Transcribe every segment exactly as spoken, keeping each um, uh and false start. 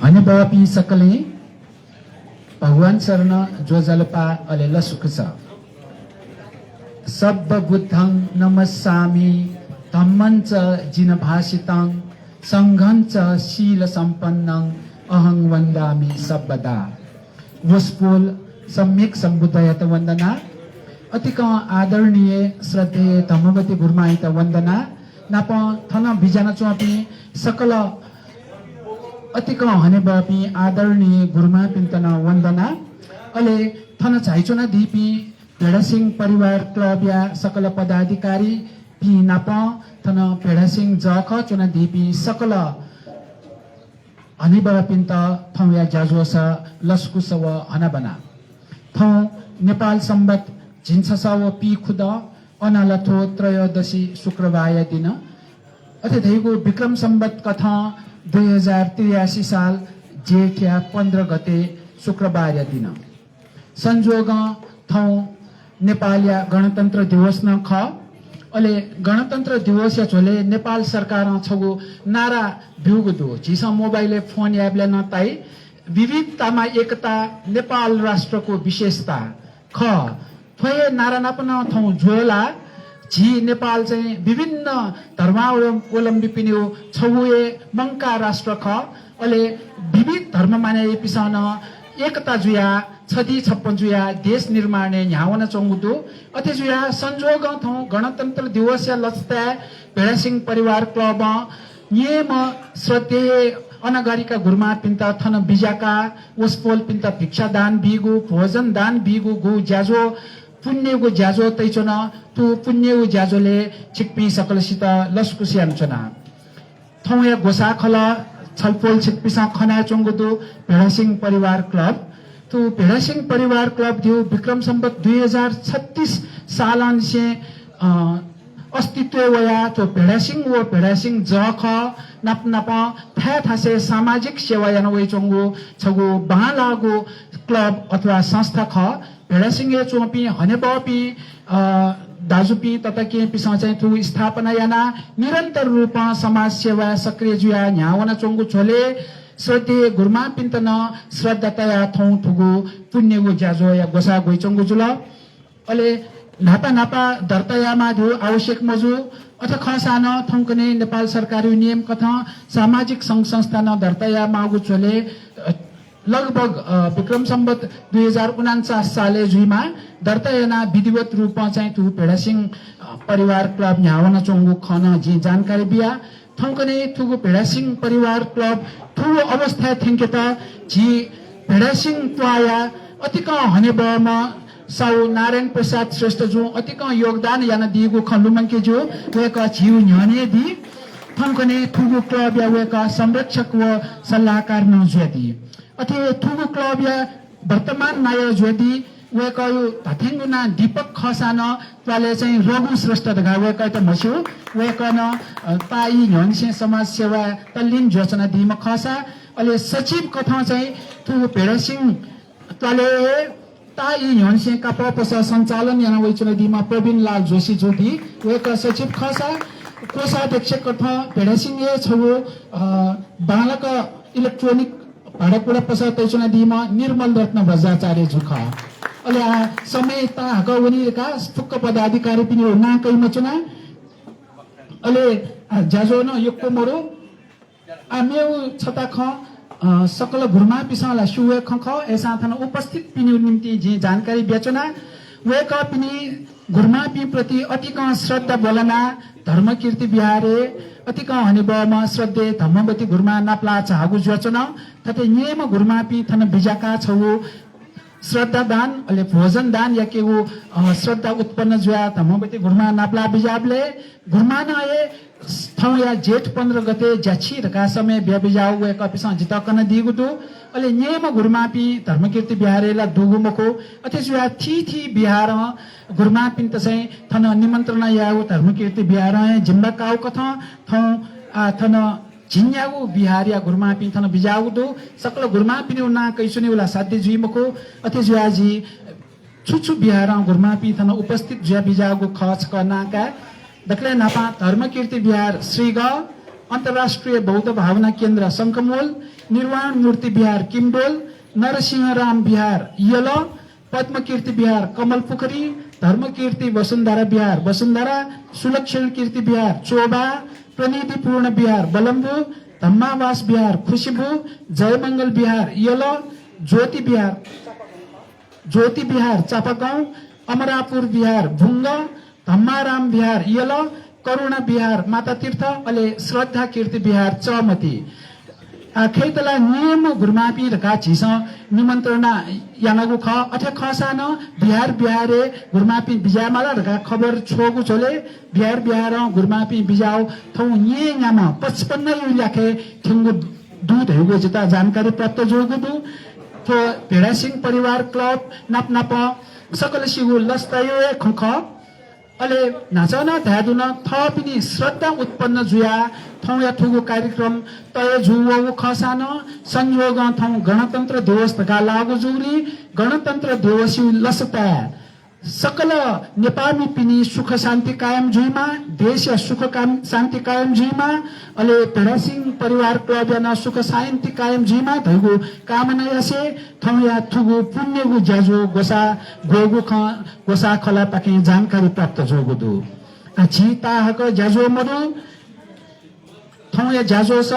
हनेबहःपिं सकलें भगवान शरण ज्वजलपा अले लसकुस। सब्ब बुद्धं नमस्सामि, धम्मं च जिन भाषितं, संघं च शील सम्पन्नं, अहं वन्दामि सब्बदा। वसपोल सम्यक सम्बुद्धयात वन्दना, अतिकं आदरणीय श्रद्धेय धम्मवती गुरुमांयात वन्दना, नापं थन बिज्यानाच्वंपिं सकल अतिकं हनेबहःपिं आदरणीय गुरुमांपिन्त नं वन्दना। अले थन झाइच्वनादीपिं भेडासिंह परिवार क्लबया सकल पदाधिकारीपिं नापं थन भेडासिंह जःखः च्वनादीपिं सकल हनेबहःपिन्त थौंया ज्याझ्वःस लसकुस व हनाबना। थौं नेपाल संवत् झिंछसः व पीखुदँ अनालथ्व त्रयोदशी शुक्रबारया दिन, अथे धइगु विक्रम संवत् कथं दुई हजार त्रियासी साल जेठया पन्ध्र गते शुक्रबारया दिन। संजोगं थौं नेपालया गणतन्त्र दिवस नं खः। अले गणतन्त्र दिवसया झ्वलय् नेपाल सरकारं छगू नारा ब्यूगु दु। झीसं मोबाइलय् फोन यायेबलय् नं ताइ, विविधतामा एकता, नेपाल राष्ट्रको विशेषता खः। थ्व हे नारा नाप नं थौं ज्वःलाः झी नेपाल चाहिँ विभिन्न धर्मावलम्बीपिनिगु छगू हे मंकाः राष्ट्र खः। अले विविध धर्म मानय् याइपिसं नं एकता जुयाः छधी छप्पँ जुयाः देश निर्माणय् न्ह्याः वनाच्वंगु दु। अथे जुयाः संजोगं थौं गणतन्त्र दिवसया लसताय् भेडासिंह परिवार क्लबं नियम श्रद्धेय अनागारिका गुरुमांपिन्त थन बिज्याकाः वसपोलपिन्त भिक्षादान बीगु, भोजन दान बीगु गु ज्याझ्वः, पुण्यगु ज्याझ्वः तइच्वन। थ्व पुण्यगु ज्याझ्वलय् छिकपिं सकलसित लसकुस यानाच्वना। थौंया ग्वसाः खलः छलपोल छिकपिन्सं खनाच्वंगु दु भेडासिंह परिवार क्लब। थ्व भेडासिंह परिवार क्लब धइगु विक्रम संवत् दुई हजार छत्तीस सालंनिसें, अ, अस्तित्वय् वयाः थ्व भेडासिंह व भेडासिंह जःखः नाप नापं थाय् थासय् सामाजिक सेवा याना वइच्वंगु छगू बांलाःगु क्लब अथवा संस्था खः। भेडासिंहय् च्वंपिं हनेबहःपिं, अ, दाजुपिं तताकेहेँपिन्सं चाहिँ थुगु स्थापना यानाः निरन्तर रूपं समाज सेवाय् सक्रिय जुयाः न्ह्याः वनाच्वंगु झ्वलय् श्रद्धेय गुरुमांपिन्त नं श्रद्धा तयाः थौं थुगु पुण्यगु ज्याझ्वःया ग्वसाः ग्वइच्वंगु जुल। अले न्हापा न्हापा दर्ता यायेमाः धइगु आवश्यक मजू। अथे खःसां नं थौंकन्हय् नेपाल सरकारया नियम कथं सामाजिक संघ संस्था नं दर्ता यायेमाःगु झ्वलय्, अ, लगभग, अ, विक्रम संवत् दुई हजार उनन्चास सालय् जुइमाः दर्ता यानाः विधिवत रूपं चाहिँ थुगु भेडासिंह, अ, परिवार क्लब न्ह्याः वनाच्वंगु खँ नं जिं जानकारी बिया। थौंकन्हय् थुगु भेडासिंह परिवार क्लब थुगु अवस्थाय् थ्यंकेत झी भेडासिंह त्वाःया अतिकं हनेबहःम्ह साहु नारायण प्रसाद श्रेष्ठजुं अतिकं योगदान यानादीगु खँ लुमंके ज्यू। वय्कः झीगु न्ह्यःने दी। थौंकन्हय् थुगु क्लबया वय्कः संरक्षक व सल्लाहकार नं जुयादी। अथे थुगु क्लबया वर्तमान नायः जुयादी। वय्कःया धात्थेंगु नां दीपक खःसां नं त्वालय् चाहिँ रघु श्रेष्ठ धकाः वय्कःयात म्हस्यू। वय्कलं, अ, ताःई न्ह्यःनिसें समाज सेवाय् तल्लीन जुयाच्वनादीम्ह खःसा, अले सचिव कथं चाहिँ थुगु भेडासिंह त्वालय् ताःई न्ह्यःनिसें कापः पसः सञ्चालन याना वइच्वनादीम्ह प्रवीण लाल जोशी जु दी। वय्कः सचिव खःसा, कोषाध्यक्ष कथं भेडासिंहया छगू, अ, बांलाक electronic भाँडाकुँडा पसः तयाच्वनादीम्ह निर्मल रत्न बज्राचार्य जु खः। अले आः समय ताहाकः वनी धकाः फुक्क पदाधिकारीपिनिगु नां कयामच्वना। अले, आ, ज्याझ्वः नं यक्व मरु। आः मेगु छता खँ, अ, सकल गुरुमांपिन्सं ला स्यू हे खँ खः, अय्सां थन उपस्थितपिनिगु निंतिं जिं जानकारी बियाच्वना। वय्कःपिनि गुरुमांपिं प्रति अतिकं श्रद्धा ब्वलनाः धर्मकीर्ति विहारय् अतिकं हनेबहःम्ह श्रद्धेय धम्मवती गुरुमां नापलाः झाःगु जुयाच्वन। थथे निम्ह गुरुमांपिं थन बिज्याकाः छगू श्रद्धा दान, अले भोजन दान याकेगु, अ, श्रद्धा उत्पन्न जुयाः धम्मवती गुरुमां नापलाः बिज्याःबलय् गुरुमांनं हे थौंया जेठ पन्ध्र गते ज्याछि धकाः समय बियाबिज्याःगु वय्कःपिन्सं जितः कनादीगु दु। अले निम्ह गुरुमांपिं धर्मकीर्ति विहारय् ला दुगु मखु। अथे जुयाः थीथी विहारं गुरुमांपिन्त चाहिँ थन निमन्त्रणा याःगु धर्मकीर्ति विहारं हे जिम्मा काःगु कथं थौं, आ, थन झिंन्यागू विहारया गुरुमांपिं थन बिज्याःगु दु। सकल गुरुमांपिनिगु नां कयाच्वनेगु ला साध्य जुइ मखु। अथे जुयाः जि छु छु विहारं गुरुमांपिं थन उपस्थित जुया बिज्याःगु खः छकः नां काये। दकलय् न्हापां धर्मकीर्ति विहार श्रीगः, अन्तर्राष्ट्रिय बौद्ध भावना केन्द्र शंखमूल, निर्वाण मूर्ति विहार किमडोल, नरसिंहराम विहार यल, पद्मकीर्ति विहार कमलपुखरी, धर्मकीर्ति वसुन्धरा विहार वसुन्धरा, सुलक्षण कीर्ति विहार चोभाः, प्रणिधिपूर्ण विहार बलम्बु, धम्मावास विहार खुसिबु, जयमंगल विहार यल, ज्योति विहार, ज्योति विहार चापागाउँ, अमरापुर विहार भुङ्ग, धम्माराम विहार यल, करुणा विहार मातातीर्थ, अले श्रद्धा कीर्ति विहार चमति। आ, खय्‌त ला निम्ह गुरुमांपिं धकाः झीसं निमन्त्रणा यानागु खः। अथे खःसां नं विहार विहारय् गुरुमांपिं बिज्यायेमाल धकाः खबर छ्वःगु झ्वलय् विहार विहारं गुरुमांपिं बिज्याःगु थौं न्यय्‌न्याम्ह पचपन्नया ल्याखय् थ्यंगु दु धइगु जितः जानकारी प्राप्त जूगु दु। थ्व भेडासिंह परिवार क्लब नाप नाप सकलसिगु लसताया हे खँ खः। अले न्हाचः नं धाये धुन, थःपिनि श्रद्धा उत्पन्न जुयाः थौंया थुगु कार्यक्रम तय जूवःगु खःसां नं संयोगं थौं गणतन्त्र दिवस धकाः लाःगु जूगुलिं गणतन्त्र दिवसया लसताय् सकल नेपाःमिपिनि सुख शान्ति कायम जुइमा, देशया सुख काम, शान्ति कायम जुइमा, अले भेडासिंह परिवार क्लबया नं सुख शान्ति कायम जुइमा धइगु कामना यासें थौंया थुगु पुण्यगु ज्याझ्वः ग्वसाः ग्वःगु खँ ग्वसाः खलःपाखें जानकारी प्राप्त जूगु दु। आ, झी ताहाकः ज्याझ्वः मदु, थौंया ज्याझ्वःस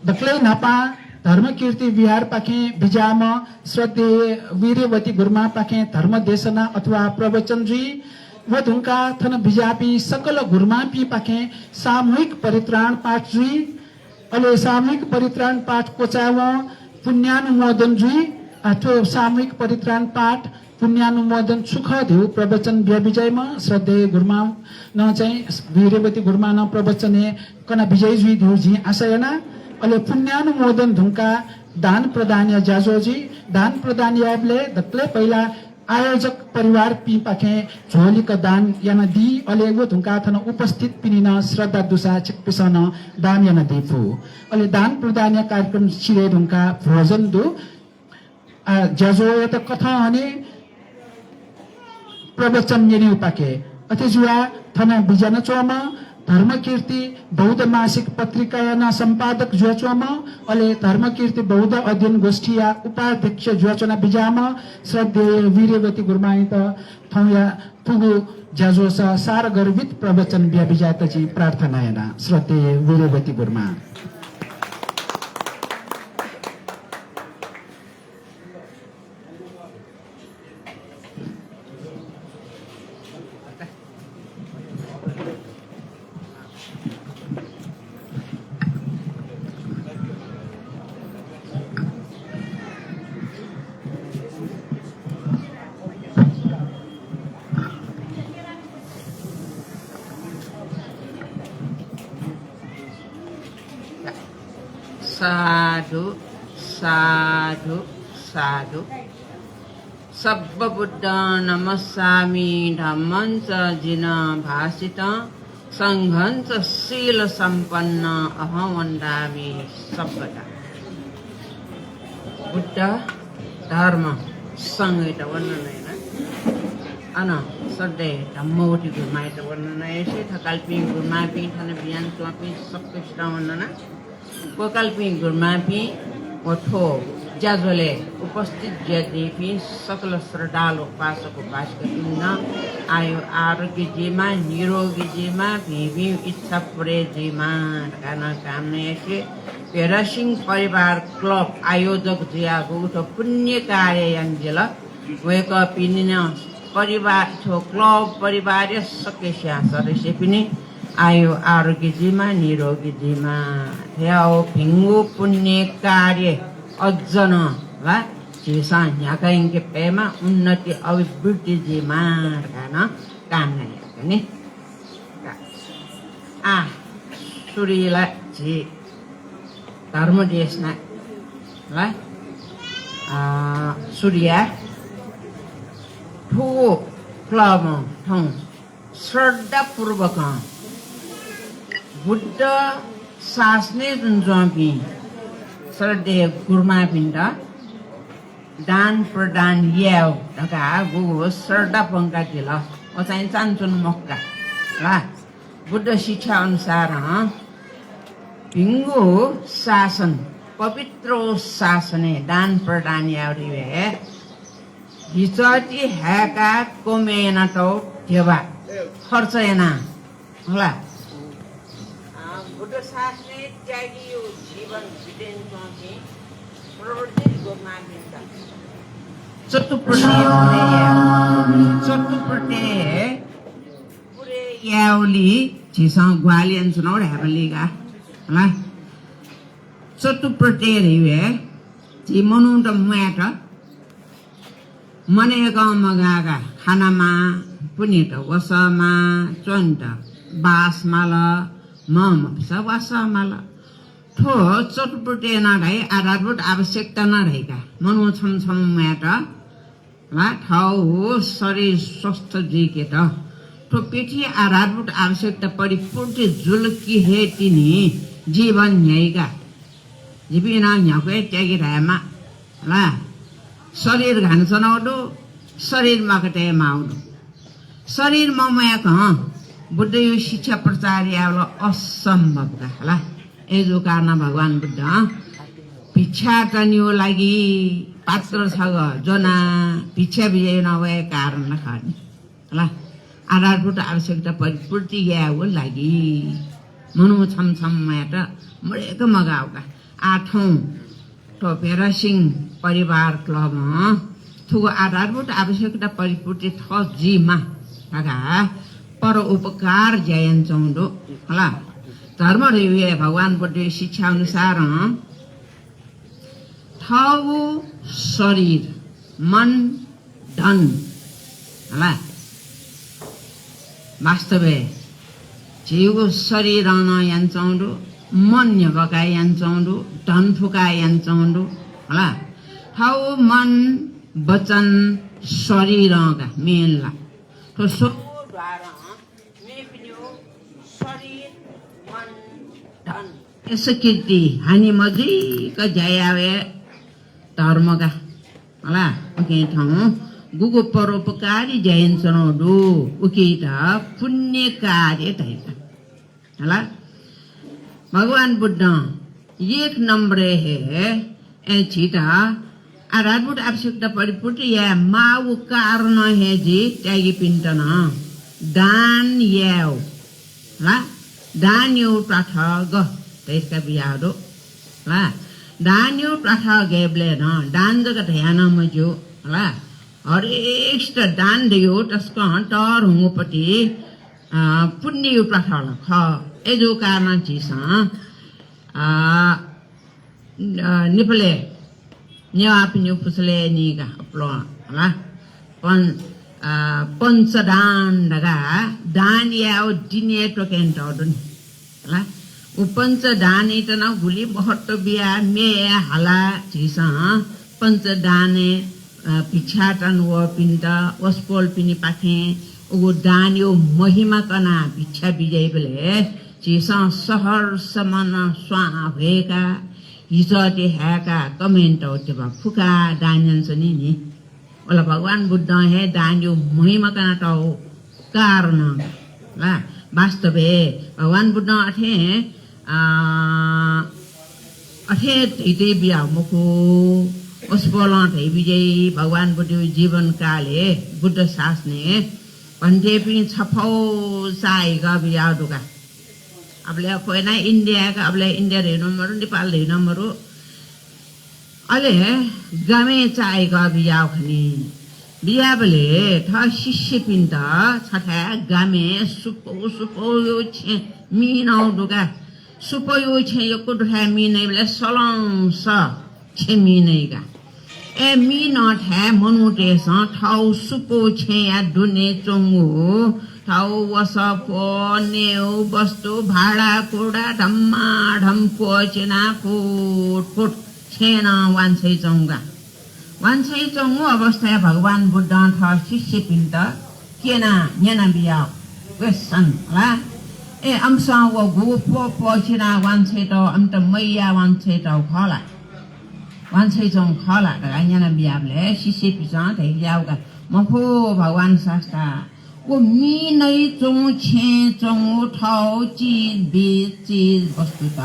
दकलय् न्हापां धर्मकीर्ति विहारपाखें बिज्याःम्ह श्रद्धेय वीर्यवती गुरुमांपाखें धर्म देशना अथवा प्रवचन जुइ। व धुंकाः थन बिज्याःपिं सकल गुरुमांपिंपाखें सामूहिक परित्राण पाठ जुइ। अले सामूहिक परित्राण पाठ क्वचायेवं पुण्यानुमोदन जुइ। आ, थ्व सामूहिक परित्राण पाठ पुण्यानुमोदन छु खः धइगु प्रवचन बियाबिज्याइम्ह श्रद्धेय गुरुमां नं चाहिँ वीर्यवती गुरुमां नं प्रवचनय् कना बिज्याइ जुइ धइगु जिं आशा याना। अले पुण्यानुमोदन धुंकाः दान प्रदानया ज्याझ्वः जुइ। दान प्रदान यायेबलय् दकलय् पहिला आयोजक परिवारपिंपाखें झोलिक दान यानादी। अले व धुंकाः थन उपस्थितपिनि नं श्रद्धा दुसा छिकपिन्सं नं दान यानादी फु। अले दान प्रदानया कार्यक्रम सिधये धुंकाः भोजन दु। आ, ज्याझ्वःयात कथं हने प्रवचन न्यनेगुपाखे। अथे जुयाः थन बिज्यानाच्वंम्ह धर्मकीर्ति बौद्ध मासिक पत्रिकाया नं सम्पादक जुयाच्वंम्ह, अले धर्मकीर्ति बौद्ध अध्ययन गोष्ठीया उपाध्यक्ष जुयाच्वना बिज्याःम्ह श्रद्धेय वीर्यवती गुरुमांयात थौंया थुगु ज्याझ्वःस सारगर्भित प्रवचन बियाबिज्यायेत जिं प्रार्थना याना। श्रद्धेय वीर्यवती गुरुमां। साधु, साधु, साधु। सब्बबुद्धं नमस्सामि, धम्मं च जिन भासितं, संघं च शीलसम्पन्नं अहं वन्दामि सब्बदा। बुद्ध, धर्म, संघयात वन्दना याना। अन श्रद्धेय धम्मवती गुरुमांयात वन्दना यासें थकालिपिं गुरुमांपिं थन बिज्यानाच्वंपिं सकसितं वन्दना। क्वकालिपिं गुरुमांपिं व थ्व ज्याझ्वलय् उपस्थित जुयादीपिं सकल श्रद्धालु उपासक उपासिकापिन्त आयु आरोग्य जुइमा, निरोगी जुइमा, भिंभिं इच्छा पुरे जुइमा धकाः नं कामना यासें भेडासिंह परिवार क्लब आयोजक जुयागु थ्व पुण्य कार्य यानादिल। वय्कःपिनि नं परिवार, थ्व क्लब परिवारया सकसिया सदस्यपिनि आयु आरोग्य जुइमा, निरोगी जुइमा। थ्व भिंगु पुण्य कार्य अझ नं ला झीसं न्ह्याकायंके फयेमा, उन्नति अभिवृद्धि जुइमा धकाः नं कामना याकनि। आ, सुरुइ ला झी धर्मदेशना ला, आ, सुरु याये। थुगु क्लबं थौं श्रद्धापूर्वकं बुद्ध शासनय् च्वंपिं श्रद्धेय गुरुमांपिन्त दान प्रदान यायेगु धकाः गुगु श्रद्धा प्वंकादिल। व चाहिँ चानचुन मखु का ला। बुद्ध शिक्षा अनुसारं भिंगु शासन, पवित्र शासनय् दान प्रदान याये धइबलय् हिचःति हाय्काः कमय् यानातःगु ध्यबा खर्च यानाः, हला। अ, बुद्ध शासनय् त्यागीगु जीवन बित्यनाच्वंपिं प्रव्रजित गोमांपिन्त चतुप्रत्यय पुरे याये, चतुप्रत्यय पुरे यायेगुली झीसं ग्वाहालि यानाच्वनागु धायेमाली का, हला। चतुप्रत्यय धइबलय् झी मनूत म्वायेत मनय्कं मगाः का, खानामाः, पुन्हित वसः माः, च्वनेत बास माल, म्ह मफुसा वासः माल। थ्व चतुप्रत्यय नं धाइ, आधारभूत आवश्यकता नं धाइ का। मनू छम्ह छम्ह म्वायेत ला थःगु शरीर स्वस्थ जुइकेत थ्व पृथ्वी आधारभूत आवश्यकता परिपूर्ति जुल कि हे तिनि जीवन न्ह्याइ का। जिपिं नं न्ह्याक्व हे त्यागे धायेमाः ला। शरीर घानाच्वनागु दु, शरीर माकातये माःगु दु। शरीर मम्वाय्कं बुद्धया शिक्षा प्रचार यायेगु ला असम्भव का, हला। अय्जूगु कारणं भगवान बुद्धं भिक्षाटनया लागि पात्र छगः ज्वनाः भिक्षा बिज्यानाः वये कारण ला खः नि। हला, आधारभूत आवश्यकता परिपूर्ति यायेगु लागि मनू छम्ह छम्ह म्वायेत मदय्क मगाः का। आः थौं थ्व भेडासिंह परिवार क्लबं थुगु आधारभूत आवश्यकता परिपूर्ति थः जुइमा धकाः परोपकार ज्या यानाच्वंगु दु। हला, धर्म धइगु हे भगवान बुद्धया शिक्षा अनुसारं थःगु शरीर, मन, धन, हला। वास्तवय् झीगु शरीरं नं यानाच्वंगु दु, मन न्ह्यब्वकाः यानाच्वंगु दु, धन फुकाः यानाच्वंगु दु, हला। थःगु मन, वचन, शरीरं का main ला। थ्व स्वंगू द्वारं मेपिनिगु शरीर, मन, धन, यशकीर्ति हानि मजुइक ज्या याये धर्म का। हला, उकिं थौं गुगु परोपकारी ज्या यानाच्वनागु दु, उकियात पुण्य कार्य धाइ का। हला, भगवान बुद्धं एक नम्बरय् हे, ए, झीत आधारभूत आवश्यकता परिपूर्ति याये माःगु कारणं हे जि त्यागीपिन्त नं दान यायेगु, हला, दानया त्वाथः गः धइका बियाः दु। हला, दानया त्वाथः गयेबलय् नं दान जक धयाः नं मज्यू। हला, हरेकसित दान धइगु तसकं तःधंगु पति, अ, पुण्यया त्वाथः ला खः। अय्जूगु कारणं झीसं, अ, अ, नेपालय् नेवाःपिनिगु पुचलय् नीगः अपलं हला। पं-, अ, पञ्चदान धकाः दान यायेगु दिनय् त्वःकेत दु नि। हला। उ पञ्चदानयात नं गुलि महत्व बियाः म्ये हालाः झीसं पञ्चदानय्, अ, भिक्षाटन वःपिन्त, वसपोलपिनिपाखें उगु दानया महिमा कनाः भिक्षा बिज्याइबलय् झीसं सहर्ष मन स्वां ह्वय्काः, हिचःति हाय्काः, कमय् यानातःगु ध्यबा फुकाः दान यानाच्वनी नि। व ला भगवान बुद्धं हे दानया महिमा कनातःगु कारणं ला। वास्तवय् भगवान बुद्धं अथे, अ, अथे धयातये बियाः मखु। वसपोलं धयाबिज्याइ, भगवान बुद्धया जीवनकालय् बुद्ध शासनय् भन्तेपिं छफौ चाःहिक बियाः दु का। अबलय् क्वय् यानाः इन्डियाय् का, अबलय् इन्डिया धइगु नं मरु, नेपाल धइगु नं मरु। अले गामय् चाःहिक बियाः खनी। बियाबलय् थः शिष्यपिन्त छथाय् गामय् सुपौ सुपौया छेँ मिनौ दु का। सुपौया छेँ यक्व दुथाय् मि नइबलय् सलंसः छेँ मि नइ का। अय् मि नःथाय् मनूतय्सं थःगु सुपौ छेँया दुने च्वंगु थःगु वसपोल, नयेगु वस्तु, भाँडाकुँडा, धम्माधम प्वःछिनाः फुट फुट छेँय् नं वांछ्वयाच्वंगु का। वांछ्वयाच्वंगु अवस्थाय् भगवान बुद्धं थः शिष्यपिन्त क्यनाः न्यनाबियाः question ला, ए, अमिसं व गु प्वः प्वःछिनाः वांछ्वयातःगु, अमित मय्याः वांछ्वयातःगु खः ला? वांछ्वयाच्वंगु खः ला धकाः न्यनाबियाबलय् शिष्यपिन्सं धयाबिज्याःगु का, मखु भगवान शास्ता, व मिनय् च्वंगु छेँय् च्वंगु थःगु चिज बिज चिज वस्तुत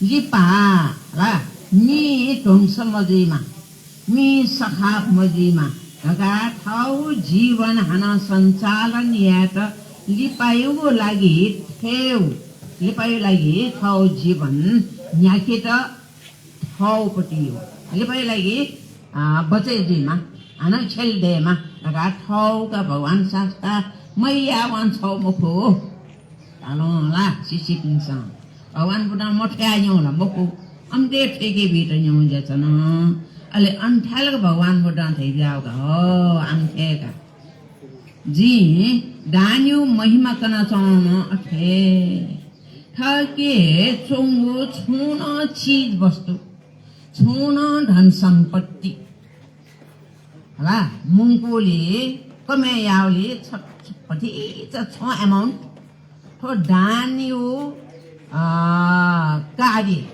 लिपा ला मि ध्वंस मजुइमा, मि सखाप मजुइमा धकाः थःगु जीवन हानं सञ्चालन यायेत लिपायागु लागि थेउ, लिपायागु लागि थःगु जीवन न्ह्याकेत थःगुपट्टि लिपायागु लागि, अ, बचय् जुइमा, हानं छ्यले दयेमा धकाः थःगु का भगवान शास्ता मयावं छौ मखु। धालं ला शिष्यपिन्सं भगवान बुद्धं मथ्वया न्यं ला मखु, अम्ते थ्वय्के बीत न्यं ज्याचन। अले अन थाय्‌लाक भगवान बुद्धं धयाबियाव का, ह, आम थ्वय्का। जिं दानयागु महिमा कनाच्वंम्ह अथे। थःके च्वंगु छुं नं चिज वस्तु, छुं नं धन सम्पत्ति, हला, मुंकुलि, कमय् याउलि, छ, छ, भतिचा छुं amount, थ्व दानयागु, अ, कार्य,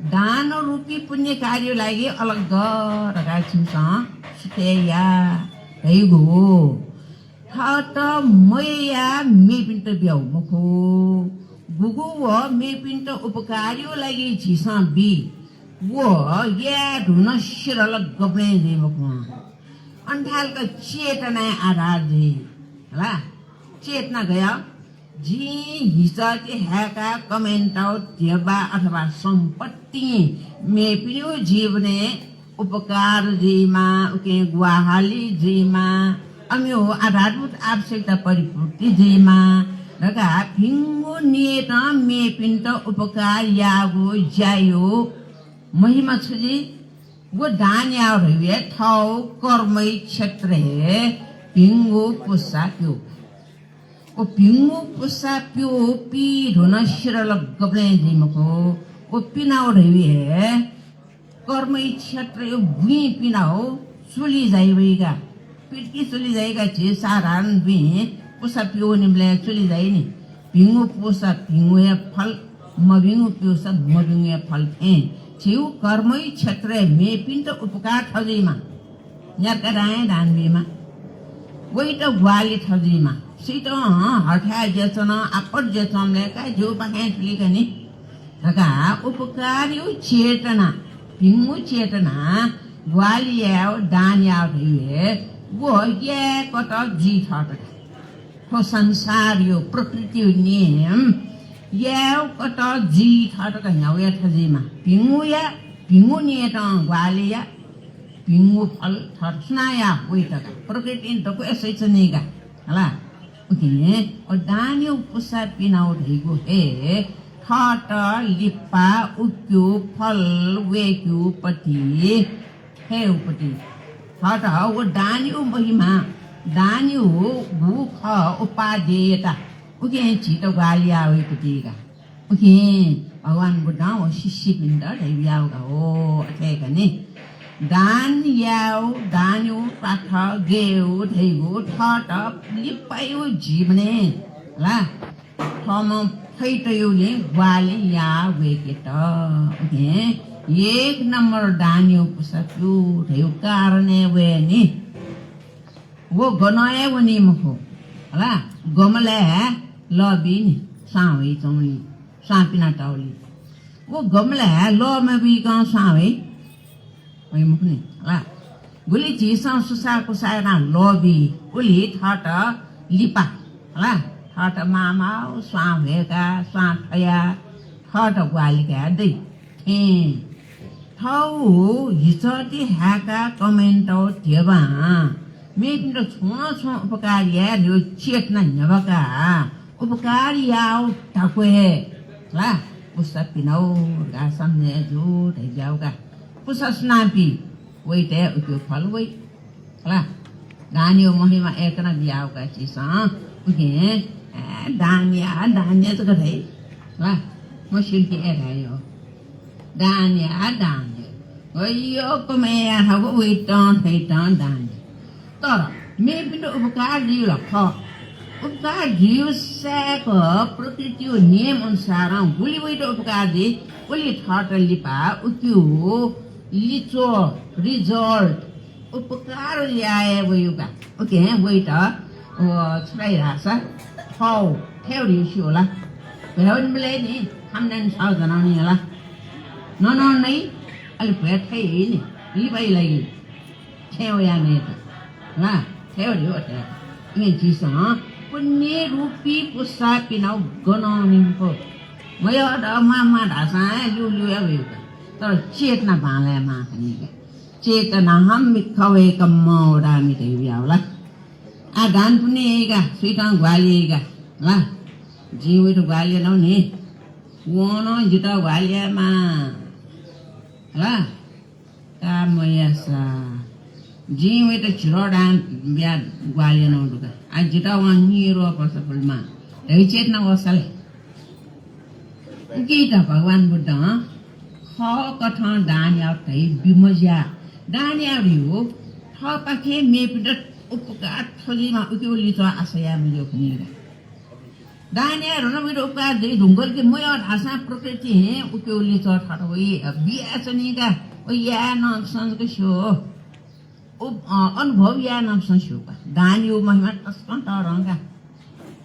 दान रूपी पुण्य कार्यया लागि अलग धकाः छिमिसं सुथय् या धइगु। थःत मययाः मेपिन्त बियाउ मखु। गुगु व मेपिन्त उपकारया लागि झीसं बी, व याये धुन सिरल गबलें जुइ मखु। अन थाय्‌लाक चेतनाया आधार जुइ। हला? चेतना गया? जिं हिचःति हाय्‌काः कमय् यानातःगु ध्यबा अथवा सम्पत्तिं मेपिनिगु जीवनय् उपकार जुइमा, उकिं ग्वाहालि जुइमा, अमिगु आधारभूत आवश्यकता परिपूर्ति जुइमा धकाः भिंगु नियतं मेपिन्त उपकार याःगु ज्याया महिमा छु जुइ? व दान याउ धइगु हे थःगु कर्मया क्षेत्रय् भिंगु पुसा प्यू। व भिंगु पुसा प्यू पी धुन सिरल गबलें जुइ मखु। व पिनाउ धइगु हे कर्मया क्षेत्रया बुँइ पिनाउ चुलि जाइ वइगा। पितकी चुलि जाइगा झी साधारण बुँइ पुसा प्यू निबलय् चुलि जाइनि। भिंगु पुसा भिंगु हे फल, मभिंगु प्यूसा मभिंगु हे फल थें झीगु कर्मया क्षेत्रय् मेपिन्त उपकार थजुइमा। न्यार्का दां हे दान बीमा। वइत ग्वाहालि थजुइमा। सुइत हथाय् ज्याचन, आपत ज्याचंबलय् का ज्यूपाखें थुलिकनि धकाः उपकारया चेतना, भिंगु चेतना ग्वाहालि याउ, दान याउ धइगु हे व याय्‌कत जुइ थःत का। थ्व संसारया प्रकृतिया नियम याय्‌कत जुइ थःत का न्ह्याउ या थजुइमा। भिंगुया, भिंगु नियतं ग्वाहालि या, भिंगु फल थःत सुनां या वइत का। प्रकृतिं दक्व हे सइच्वनीगा। हला? उकिं व दानया पुसा पिनाउ धइगु हे थःत लिपा उकिया फल वय्‌केया पति हे उपति। थःत व दानया महिमा, दानया गु खः उपादेयता, उकिं झीत ग्वाहालि याः वइपतिगा। उकिं भगवान बुद्धं व शिष्यपिन्त धयाबियाउ का, हो, अथे कने। दान याउ, दानया पाथः गय्‌उ धइगु थःत लिपाया जीवनय् ला थःम्हं फैतयागुलिं ग्वाहालि याः वय्‌केत। उकिं एक नम्बर दानया पुसा प्यू धइगु कारणय् वय्‌नि। व गनं हे वनी मखु। हला, गमलाय् लः बीनि, स्वां वइच्वंलि, स्वां पिनातःलि। व गमलाय् लः मबीकं स्वां वइ, वइ मखुनि। हला, गुलि झीसं सुसाःकुसाः यानाः लः बी, उलि थःत लिपा। हला, थःत माःमाः स्वां ह्वय्‌काः, स्वां थयाः थःत ग्वाहालि काये दइ। थें थःगु हिचःति हाय्‌काः कमय् यानातःगु ध्यबां मेपिन्त छुं नं छुं उपकार याये धइगु चेतना न्ह्यब्वकाः उपकार याउ धाक्व हे ला पुसा पिनाउ धकाः सम्झे जू धइबियाउ का। पुसा सुनां पी, वइत हे उकिया फल वइ। हला, दानया महिमा यय्‌कना बियाउ का झीसं। उकिं, ए, दान या, दान या जक धाइ। हला, मस्यू कि ए धाइ हो। दान या, दान या। अय्‌यो, कमय् याः धाःगु वइतं थइतं दान या। तर मेपिन्त उपकार जुइगु ला खः। उपकार जुइगु साय्‌क प्रकृतिया नियम अनुसारं गुलि वइत उपकार जुइ, उलि थःत लिपा उकिया लिच्वः, result, उपकार याये वइगु का। उकिं वइत व छुराइ धाःसा थ्व थेव धिउ स्यू होला। भ्वय् वनेबलय् नि थामनानि छगः जनावनी होला। ननं नै अले भ्वय् थै नि लिपाइ लागि छेँ वया नयेत ला थेव धिउ अथे। इमे झीसं पुण्य रूपी पुसा पिनाउ गनं निम्पो। मयः द मामा धाःसां ल्यू ल्यू या वय्‌का। तर चेतना बांलाये माः खनीका। चेतनाहं भिक्खवे कम्मं वदामि धयाबियावला। आ, दान पुण्य याइका, सुइतं ग्वाहालि याइका ला। जिं वइत ग्वाहालि यानागु नि। वं नं जितः ग्वाहालि यायेमाः ला। का मयासा जिं वइत झिरो दान बिया ग्वाहालि यानागु दु का। आ, जितः वं निरो पर्सा पुलेमाः धइ चेतना वःसा ले। उकिं त भगवान बुद्धं थःकथं दान याउ धइ बिमज्या। दान याउ धिउ थःपाखें मेपिन्त उपकार थ्वलीमा उकिउ लिच्वः आशा याये मज्यू खनीका। दान याये धुन वइत उपकार दइ धुंकल कि मयः धाःसां प्रकृतिं उकिउ लिच्वः थःत वइ बियाच्वनीका। व याये नं संस्क स्यू। उप-, अ, अनुभव याये नं संस्क स्यू का। दानयु महिमा तसकं तःधं का।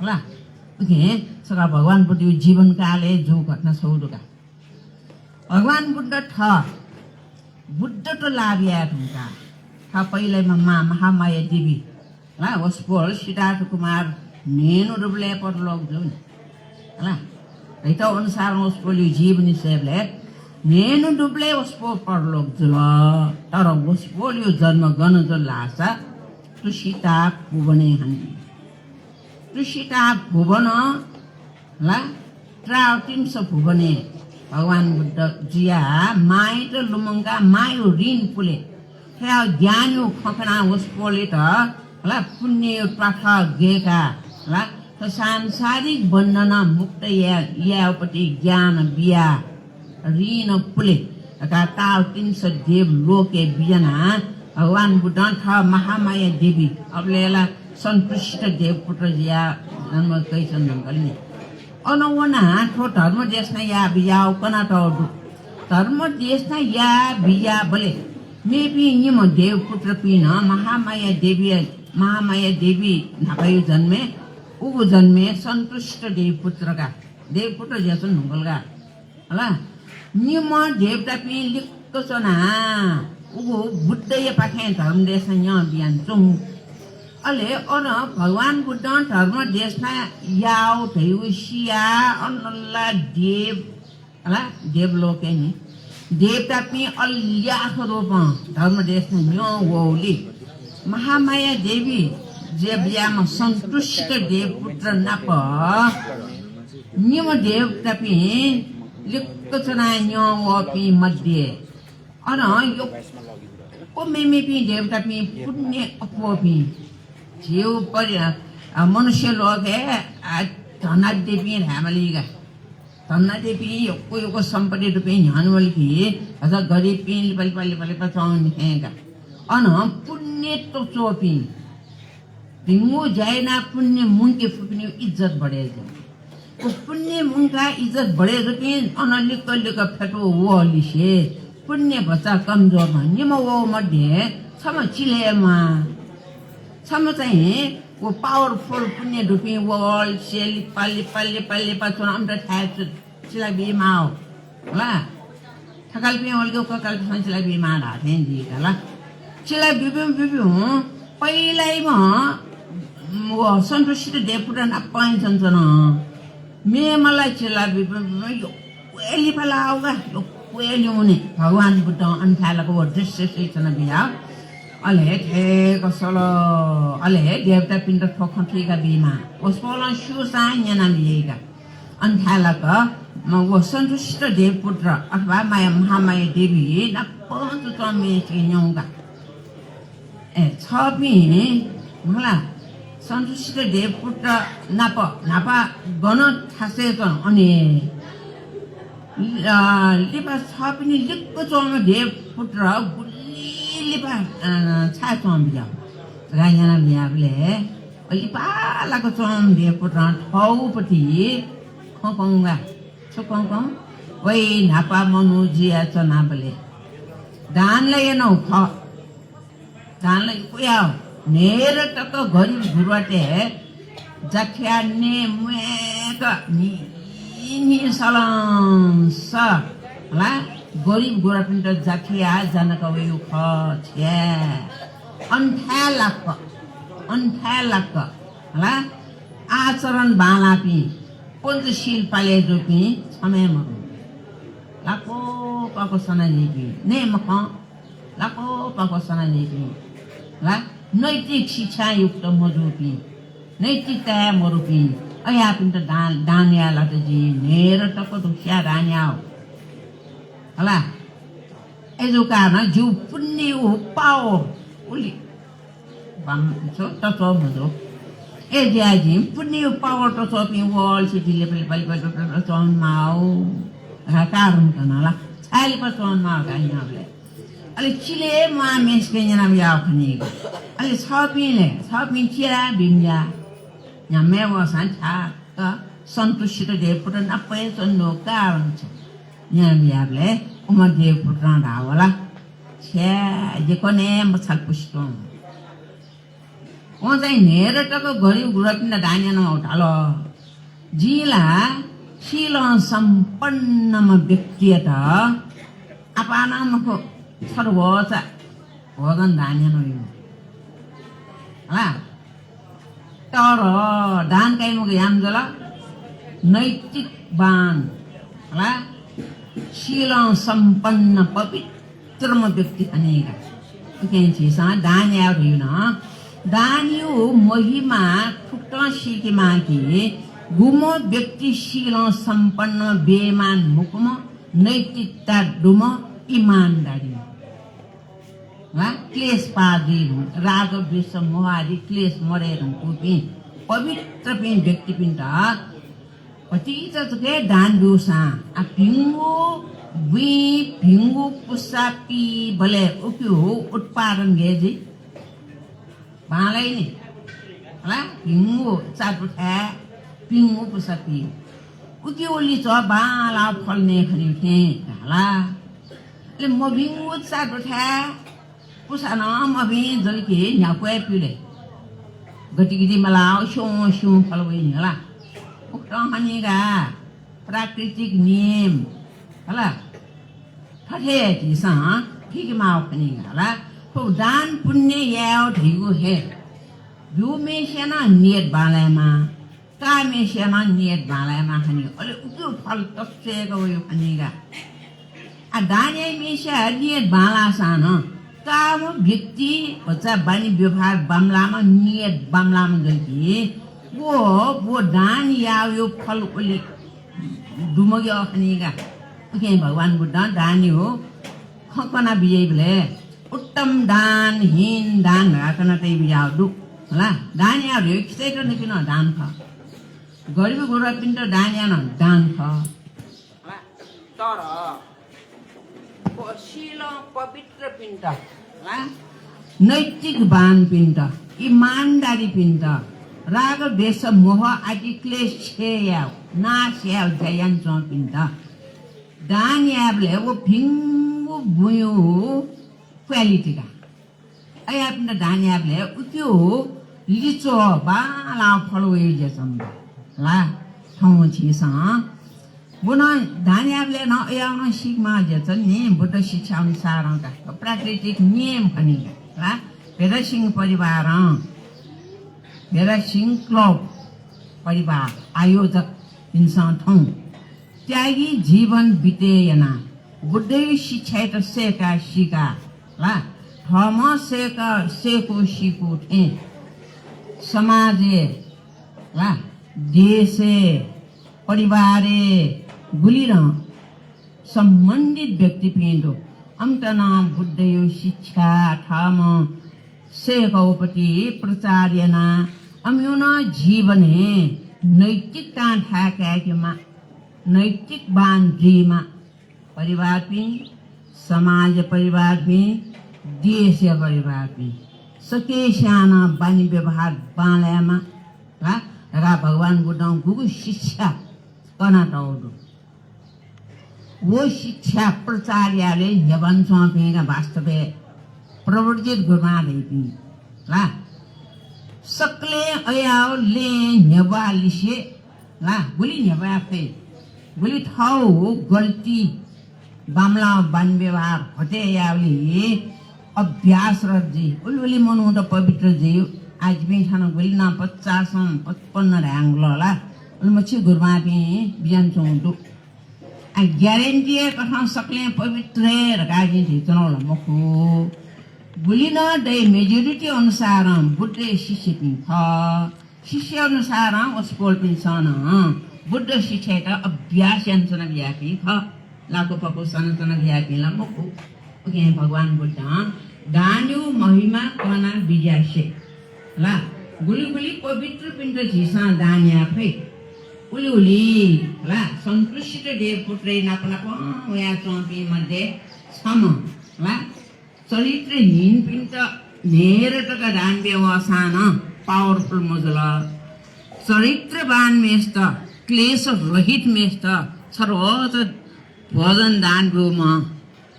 होला। उकिं छकः भगवान बुद्धयु जीवनकालय् जूगु घटना छगू दु का। भगवान बुद्ध थः बुद्धत्व लाभ याये धुंकाः थः पहिलाम्ह मां महामाया देवी ला वसपोल सिद्धार्थ कुमार न्हय्‌न्हु दुबलय् परलोक जुल। होला। धइथं अनुसारं वसपोलयु जीवनी स्वयेबलय् न्हय्‌न्हु दुबलय् वसपोल परलोक जुल। तर वसपोलयु जन्म गन जुल धाःसा तुसिता भुवनय् हनी। तुसिता भुवन ला त्रावतिंस भुवनय् भगवान बुद्ध जुयाः मांयात लुमंकाः मांयु ऋण पुले। थ्व ज्ञानयु खँ कनाः वसपोलयात ला पुण्ययु त्वाथः गय्‌काः ला थ्व सांसारिक बन्धनं मुक्त या-, यायेपति ज्ञान बियाः ऋण पुले धकाः त्रावतिंस देव लोकय् बिज्यानाः भगवान बुद्धं थः महामाया देवी अबलय् ला सन्तुष्ट देवपुत्र जुयाः जन्म कयाच्वन धुंकल नि। अन वनाः थ्व धर्म देशना याः बिज्याःगु कनातःगु दु। धर्म देशना याः बिज्याःबलय् मेपिं निम्ह देवपुत्रपिं नं महामाया देवी, महामाया देवी न्हापायु जन्मय्, उगु जन्मय् सन्तुष्ट देवपुत्र का, देवपुत्र जुयाच्वन धुंकल का। हला, निम्ह देवतापिं लिक्क च्वनाः उगु बुद्धयापाखें धर्म देशना न्यं बियाच्वंगु। अले अन भगवान बुद्धं धर्म देशना याःगु धइगु सियाः अन ला देव, हला, देवलोकय् नि देवतापिं अल्याख रूपं धर्म देशना न्यं वःगुलिं महामाया देवी जुया बिज्याःम्ह सन्तुष्ट देवपुत्र नाप निम्ह देवतापिं लिक्क च्वनाः न्यं वःपिं मध्ये अन यक्व मेमेपिं देवतापिं पुण्य अप्वःपिं झीगु परि-, अ, मनुष्य लोकय्, अ, धनाढ्यपिं धायेमाली का। धनाढ्यपिं यक्व यक्व सम्पत्ति दुपिं न्ह्यःने वल कि अझ गरिबपिं लिपा लिपा लिपा लिपा च्वंगु निखें का। अन पुण्य तच्वःपिं भिंगु ज्या यानाः पुण्य मुंके फुपिनिगु इज्जत बढे जुइ। व पुण्य मुंकाः इज्जत बढे जुइपिं अन लिक्क लिक्क फ्यतुं वःलिसे पुण्य भचा कमजोर भं निम्ह वःगु मध्ये छम्ह चिले म्वाः। छम्ह चाहिँ व powerful पुण्य दुपिं वःलिसे लिपा लिपा लिपा लिपा च्वन अम्त थाय् चिला बीमाः हला। थकालिपिं वल कि ककालिपिसं चिला बीमाः धाःथें जुइ का ला। चिला बिब्यूं बिब्यूं पहिलाइम्ह व सन्तुष्ट देवपुत्र नापं च्वनाच्वन। मेम्ह ला चिला बिब्यूं बिब्यूं यक्व हे लिपा लाः का, यक्व हे ल्यूने भगवान बुद्धं अन थाय् लाक व दृश्य सूचना बियाः। अले हे थेक सल, अले हे देवतापिन्त थ्व खँ थुइका बीमाः। वसपोलं स्यूसां न्यना बियाइका। अन थाय् लाक म व सन्तुष्ट देवपुत्र अथवा माया, महामाया देवी नापं च्वंम्हय्‌सिके न्यंका। ए, छपिं हला सन्तुष्ट देवपुत्र नाप न्हापा गन थासय् च्वन अने। अ, लिपा छपिनि लिक्क च्वंम्ह देवपुत्र गुलि लिपा, अ, छाय् च्वं बिज्याः धकाः न्यना बियाबलय् लिपा लाक च्वंम्ह देवपुत्रं थःगुपति खँ कंगा। छु खँ कं? वइ न्हापा मनू जुयाच्वनाबलय् दान ला यानागु खः। दान ला यक्व याः। न्हेर तक गरिब गुरुवातय् जाखिया नये म्वायेक न्हि न्हि सलंस ला गरिब गुरुवापिन्त जाखिया जानक वयु खः छ्या। अन्थाय् लाक्क, अन्थाय् लाक्क ला आचरण बांलापिं, पञ्चशील पाले जूपिं छम्ह मरु। लाक्क पाक्क सनानीपिं, नये मखं, लाक्क पाक्क सनानीपिं ला नैतिक शिक्षायुक्त मजूपिं, नैतिकताय् मरुपिं, अयापिन्त दान, दान याये लात जिं न्हेर तक धुस्या दान याः। हला, अय्जु कारणं जिगु पुण्ययु power उलि बां छु तत्व मजू। अय्जुया जिं पुण्ययु power तत्वपिं वल से दिले पलि पलि पलि पलि पलि चौन माओ। कारण कना ला, छाय् लिपा चौन माओ का न्याबले। अले चिले म्वाःम्हय्सिके न्यना याः खनी। अले छपिं ले, छपिं चिया बिम्या। न्याम्हय् वःसां छाक सन्तुष्टित देवपुत्र नाप हे च्वन्नु कारण छ। न्याम्हय् याबले उम्ह देवपुत्रं धाः वला। छ्या, जिं कने मछाल पुसितं। वं चाहिँ न्हेर तक गरिब गुरुवापिन्त दान यानाव धाल, जिं ला शीलं सम्पन्नम्ह व्यक्तियात आपालं मखु, छर्वचा भोजन दान यानावयु। हला, तर दान काइ मखु याम जुल, नैतिकवान, हला, शीलं सम्पन्न पवित्रम्ह व्यक्ति खनी का। उकिं झीसं दान याये धइगु नं, दानयु महिमा फुक्कं सीके माः कि गुम्ह व्यक्ति शीलं सम्पन्न, बेइमान मखुम्ह, नैतिकता दुम्ह, इमानदारी। वा, क्लेश पाः जुइ धुं, राग, द्वेष, मोह आदि क्लेश मदये धुंकूपिं पवित्रपिं व्यक्तिपिन्त भतिचा जक हे दान ब्यूसां, आ, भिंगु बुँइ भिंगु पुसा पीबलय् उकियु उत्पादन गय् जुइ? बांलाइ नि। हला, भिंगु चादुथाय् भिंगु पुसा पी। उकियु लिच्वः बांलाः फल नये खनी थें धाला। अले मभिंगु चादुथाय् पुसा नं मभिं जुल कि न्ह्याक्व हे प्यु ले। गतिगति मलाः स्युं स्युं फल वइ नि हला। उकथं खनी का प्राकृतिक नियम हला। थथे हे झीसं थुइके माः खनी का हला। थ्व दान पुण्य यायेगु धइगु हे ब्यूम्हय्सिया नं नियत बांलायेमाः। काःम्हय्सिया नं नियत बांलायेमाः खनी। अले उकियु फल तस्सय्क वइ खनी का। आ, दान याइम्हय्सिया नियत बांलाःसां नं काःम्ह व्यक्ति भचा बानी व्यवहार बांमलाःम्ह, नियत बांमलाःम्ह जुल कि व, व दान याःगु फल उलि दुमग्यः खनी का। उकिं भगवान बुद्धं दानयु खँ कना बिज्याइबलय् उत्तम दान, हीन दान धकाः कना तयाबिज्याःगु दु। हला, दान याःगु धइगु खिचय् तःपिन्त दान खः। गरिब गुरुबापिन्त दान याःगु नं दान खः। हला, तर प-, शीलं पवित्रपिन्त, हला, नैतिकवानपिन्त, इमानदारीपिन्त, राग, द्वेष, मोह आदि क्लेश क्षय यायेगु, नाश यायेगु ज्या यानाच्वंपिन्त दान यायेबलय् व भिंगु बुँयु quality का। अयापिन्त दान यायेबलय् उकियु लिच्वः बांलाः फल वइ ज्याच्वंगु ला थौं झीसं व नं दान यायेबलय् नं अयाव नं सीके माः ज्याच्वन नि। बुद्ध शिक्षा अनुसारं का प्राकृतिक नियम खनी का ला। भेदसिंह परिवारं, भेदसिंह क्लब परिवार आयोजकपिन्सं थौं त्यागी जीवन बिते यानाः बुद्धयु शिक्षायात सय्काः सीकाः ला थःम्हं सय्क, सय्कू सीकू थें समाजय् ला देशय् परिवारय् गुलि नं सम्बन्धित व्यक्तिपिं दु। अमित नं बुद्धयु शिक्षा थःम्हं सय्कूपति प्रचार यानाः अमियु नं जीवनय् नैतिकतां थाय् काय्केमा, नैतिकवान जुइमा। परिवारपिं, समाजया परिवारपिं, देशया परिवारपिं, सकसियां नं बानी व्यवहार बांलायेमा ला धकाः भगवान बुद्धं गुगु शिक्षा कनातःगु दु। व शिक्षा प्रचार यायेबलय् न्ह्यब्वनाच्वंपिं का वास्तवय् प्रव्रजित गुरुमां धइपिं ला सकलें अयाव लँय् न्ह्यब्वाः लिसे ला, गुलि न्ह्यब्वाः फइ, गुलि थःगु गल्ती, बांमलाःगु बानी व्यवहार हटे यावलि अभ्यासरत जुइ। उलि उलि मनूत पवित्र जुइ। आः जिपिं थन गुलि नं पचासं पचपन्न धायेगु ला, उलि मछि गुरुमांपिं बियाच्वंगु दु। आ, guarantee हे कथं सकलें पवित्र हे धकाः जिं धयाच्वनागु ला मखु। गुलि नं दइ, majority अनुसारं बुद्धया शिष्यपिं खः। शिष्य अनुसारं वसपोलपिन्सं नं बुद्ध शिक्षायात अभ्यास यानाच्वनाबियापिं खः। लाकुपाकु सनाच्वनाबियापिं ला मखु। उकिं भगवान बुद्धं दानया महिमा कना बिज्यासे ला, गुलि गुलि पवित्रपिन्त झीसं दान याये फइ। उलि उलि ला, सन्तुष्ट देवपुत्रया नाप नापं वयाच्वंपिं मध्ये छम्ह ला, चरित्रहीनपिन्त न्हय्‌दँ तक दान बियावःसां नं powerful मजुल। चरित्रवान मेस्त, क्लेश रहित मेस्त, छरोत भोजन दान ब्यूम्ह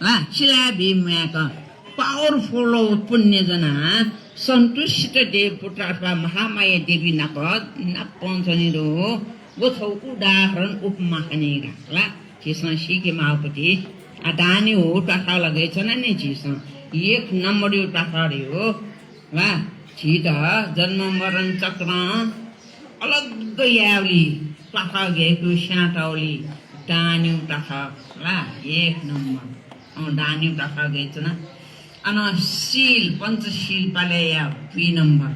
ला, सिलाः बी म्वायेक powerful पुण्य ज्वनाः सन्तुष्ट देवपुत्र अथवा महामाया देवी नाप नापं च्वने दु। व छगू उदाहरण उपमा खनी का ला। झीसं सीके माःगु पति आ दानया व त्वाथः लगय् च्वना नि झीसं। एक नम्बरया त्वाथः धइगु ला, झीत जन्म मरण चक्रं अलग यायेवलि त्वाथः गय्‌कू स्यानातःवलि दानया त्वाथः ला एक नम्बर। अँ, दानया त्वाथः गय् च्वना। अन शील, पञ्चशील पालय् याये दुई नम्बर।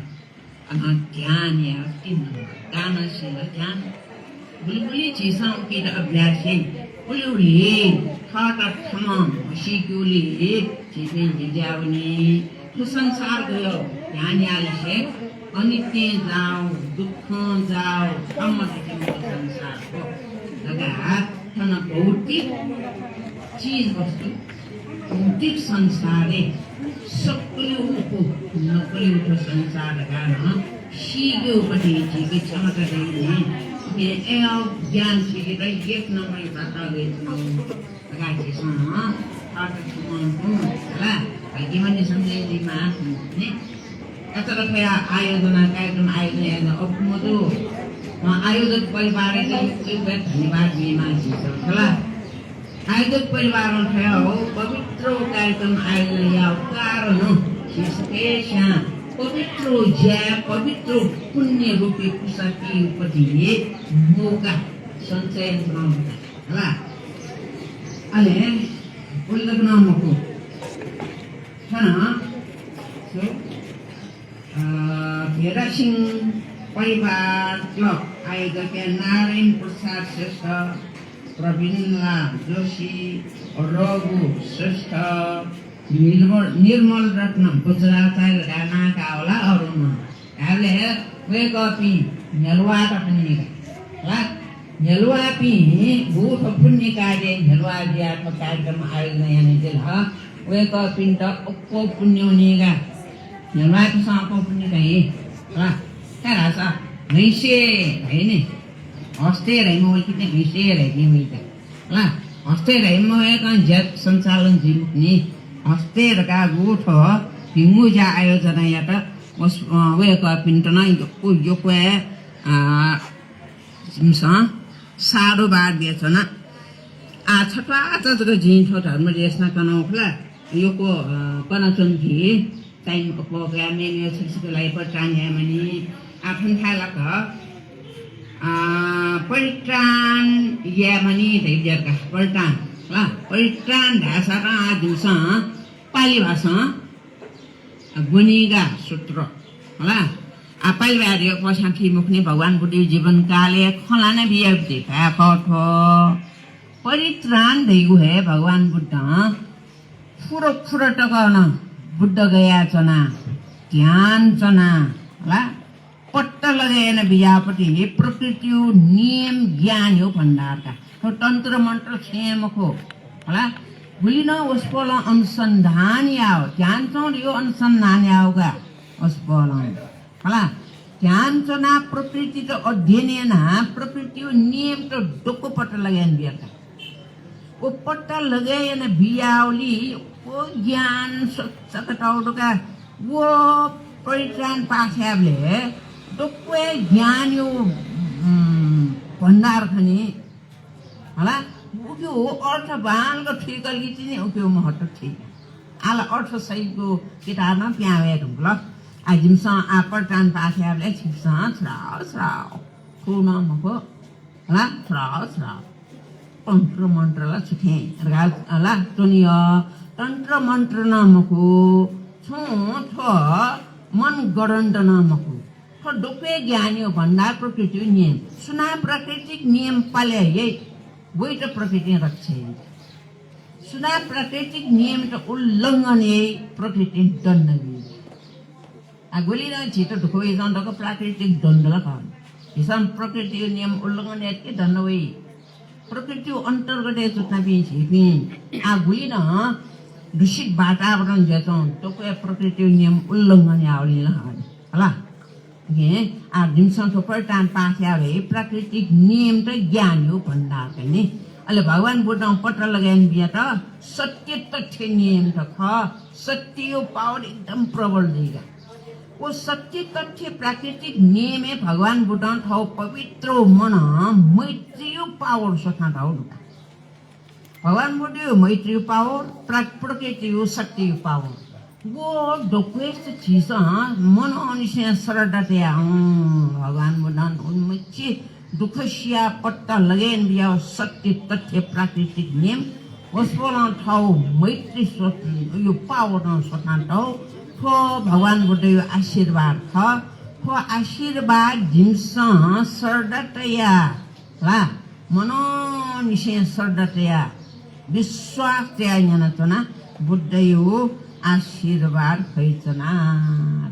अन ध्यान याये तीन नम्बर। दान, शील, ध्यान। गुलि गुलि झीसं उकियात अभ्यास याइ। उलि उलि थःत थःम्हं म्हसीकेगुलि झीपिं गिज्याः वनी। थ्व संसार गयो ध्यान याःलिसे अनित्यं जाः, दुःखं जाः, थम्हं थथे मखु संसार खः धकाः थन भौतिक चिज वस्तु, भौतिक संसारय् सकलें उखु, नकलें उखु संसार धकाः नं सीकेगु पति झीके क्षमता दइ नि। उकिं अय् ज्ञान सीकेत एक नम्बरया त्वाथः गय् च्वनागु धकाः झीसं थःत थुमंतुं ला भाग्यमानी सम्झे जुइमाः नि। अथे ला थ्वया आयोजना, कार्यक्रम आयोजना याना अप्वः मजू। अ, आयोजक परिवारयात यक्व यक्व धन्यवाद बीमाः झीसं खला। आयोजक परिवारं थ्वया हो पवित्र कार्यक्रम आयोजना यायेगु कारणं झी सकसिनं पवित्र ज्या, पवित्र पुण्य रूपी कुसा पीगु पति मौका सञ्चयन जुल। हला। अले उल्लेख नं मखु। थन, so, अ, भेडासिंह परिवार क्लब आयोजक नारायण प्रसाद श्रेष्ठ, प्रवीण लाल जोशी, रघु श्रेष्ठ, निर्मल, निर्मल रत्न बज्राचार्य धकाः नां काः वल अरुण। धायेबलय् हे वय्‌कःपिं न्ह्यलुवात हनीगु ला। न्ह्यलुवापिं गुगु थ्व पुण्य कार्य न्ह्यलुवा जुयाः थ्व कार्यक्रम आयोजना यानादिल। वय्‌कःपिन्त अप्वः पुण्य वनीगु। न्ह्यलुवापिन्सं अप्वः पुण्य काइ ला। का धाःसा भैंसे धइने, हस्ते धइम्ह वइतिनि, भैंसे धइपिं वइति ला। हस्ते धइम्ह वय्‌कलं ज्या सञ्चालन जुइ मखुनि। हस्ते धकाः गुगु थ्व भिंगु ज्या आयोजना यात। वस-, अ, वय्‌कःपिन्त नं यक्व यक्व हे, अ, जिमिसं साधुवाद बियाच्वना। आः छत्वाःचा जक जिं थ्व धर्म देशना कनागु खला। यक्व, अ, कनाच्वंकी। Time अप्वः कयाः मेमेगु छकः छकः लागि परित्राण यायेमानि। आः थन थाय् लात, अ, परित्राण यायेमानि धइगु ज्या का। परित्राण ला, परित्राण धाःसा नं आः जिमिसं पालि भाषां ब्वनीगु सूत्र हला। आः पालि भाय् धयागु पस्यां थी मखुनि, भगवान बुद्धया जीवनकालय् खँ ल्हाना बियागु धकाः खः थ्व। परित्राण धइगु हे भगवान बुद्धं फुर फुर तक नं बुद्ध गया च्वना, ध्यान च्वना हला। पत्ता लगे याना बिज्याःगु पति प्रकृतिया नियम ज्ञानया भण्डार का। थ्व तन्त्र मन्त्र छेँ मखु हला। गुलि नं वसपोलं अनुसन्धान याःगु, ध्यान च्वंगु धइगु अनुसन्धान याःगु का वसपोलं हला। ध्यान च्वनाः प्रकृतित अध्ययन यानाः प्रकृतिया नियमत दक्व पत्ता लगे याना बिया का। व पत्ता लगे याना बियावलि व ज्ञान सच्चा कतः दु का। व परित्राण पाठ यायेबलय् दक्व हे ज्ञानया, उम्, भण्डार खनी। हला, उकिया अर्थ बांलाक थुइकल कि तिनि उकिया महत्व थुइका। आः ला अर्थ सहितको किताब नं पिहां वये धुंकल। आ, जिमिसं आः परित्राण पाठ यायेबलय् छिमिसं छ्राउ छ्राउ, थ्व नं मखु, हला, छ्राउ छ्राउ। तन्त्र मन्त्र ला छु थें धकाः ला च्वनी। तन्त्र मन्त्र नं मखु, छुं थ्व मन गणन्त नं मखु। थ्व दक्व हे ज्ञानया भण्डार, प्रकृतिया नियम। सुनां प्राकृतिक नियम पालय् याइ, वइत प्रकृतिं रक्षा याइ। सुनां प्राकृतिक नियमत उल्लंघन याइ, प्रकृतिं दण्ड बी। आ, गुलिं नं झीत दुःख वइच्वं दक्व प्राकृतिक दण्ड ला खः। झीसं प्रकृतिया नियम उल्लंघन यात कि दण्ड वइ। प्रकृतिया अन्तर्गतय् च्वंपिं झीपिं, आ, गुलिं नं दूषित वातावरण जुयाच्वं, दक्व हे प्रकृतिया नियम उल्लंघन याःगुलिं ला खः। हला। उकिं आः जिमिसं थ्व परित्राण पाठ यायेबलय् प्राकृतिक नियमत ज्ञानया भण्डार खनी। अले भगवान बुद्धं पत्ता लगे याना बियात सत्य तथ्य नियमत खः। सत्यया power एकदम प्रबल जुइका। व सत्य तथ्य प्राकृतिक नियमय् भगवान बुद्धं थःगु पवित्र मनं मैत्रीया power स्वथां धाःगु दु का। भगवान बुद्धया मैत्रीया power, प्र-, प्रकृतिया शक्तिया power। व दक्व हे झीसं मनंनिसें श्रद्धा तयाः, अँ, भगवान बुद्धं उलिमछि दुःख सियाः पत्ता लगे याना बियाः सत्य तथ्य प्राकृतिक नियम, वसपोलं थःगु मैत्री स्व-, यो power नं स्वथां तःगु, थ्व भगवान बुद्धया आशीर्वाद खः। थ्व आशीर्वाद जिमिसं श्रद्धा तयाः ला, मनंनिसें श्रद्धा तयाः, विश्वास तयाः न्यनाच्वना, बुद्धया आशीर्वाद फइच्वना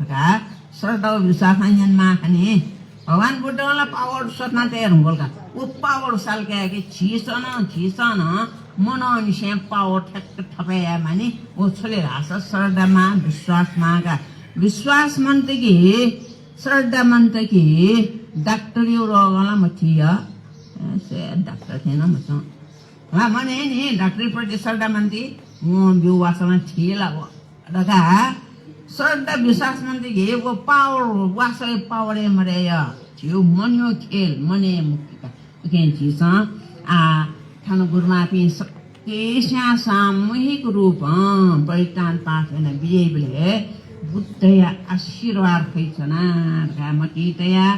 धकाः श्रद्धा व विश्वासं न्यनेमाः खनी। भगवान बुद्धं ला power स्वथां तये धुंकल का। व power सालकाय्‌के झीसं नं, झीसं नं मनंनिसें power ठ्याक्क थपय् याये मानि। व छु ले धाःसा श्रद्धा माः, विश्वास माः का। विश्वास मन्त कि श्रद्धा मन्त कि डाक्टरया रोगं ला मथी या। अ, से डाक्टर थें नं मच्वं। ला, मनय् नि डाक्टरप्रति श्रद्धा मन्त कि, वं ब्यूगु वासः नं थी ला व धकाः श्रद्धा विश्वास मन्त कि व power, वासःया power हे मदय् या। झीगु मनया खेल, मनय् मुक्ति का। उकिं झीसं, आ, थन गुरुमांपिं सकसियां सामूहिक रूपं परित्राण पाठ याना बिज्याइबलय् बुद्धया आशीर्वाद फइच्वना धकाः मतिइ तयाः,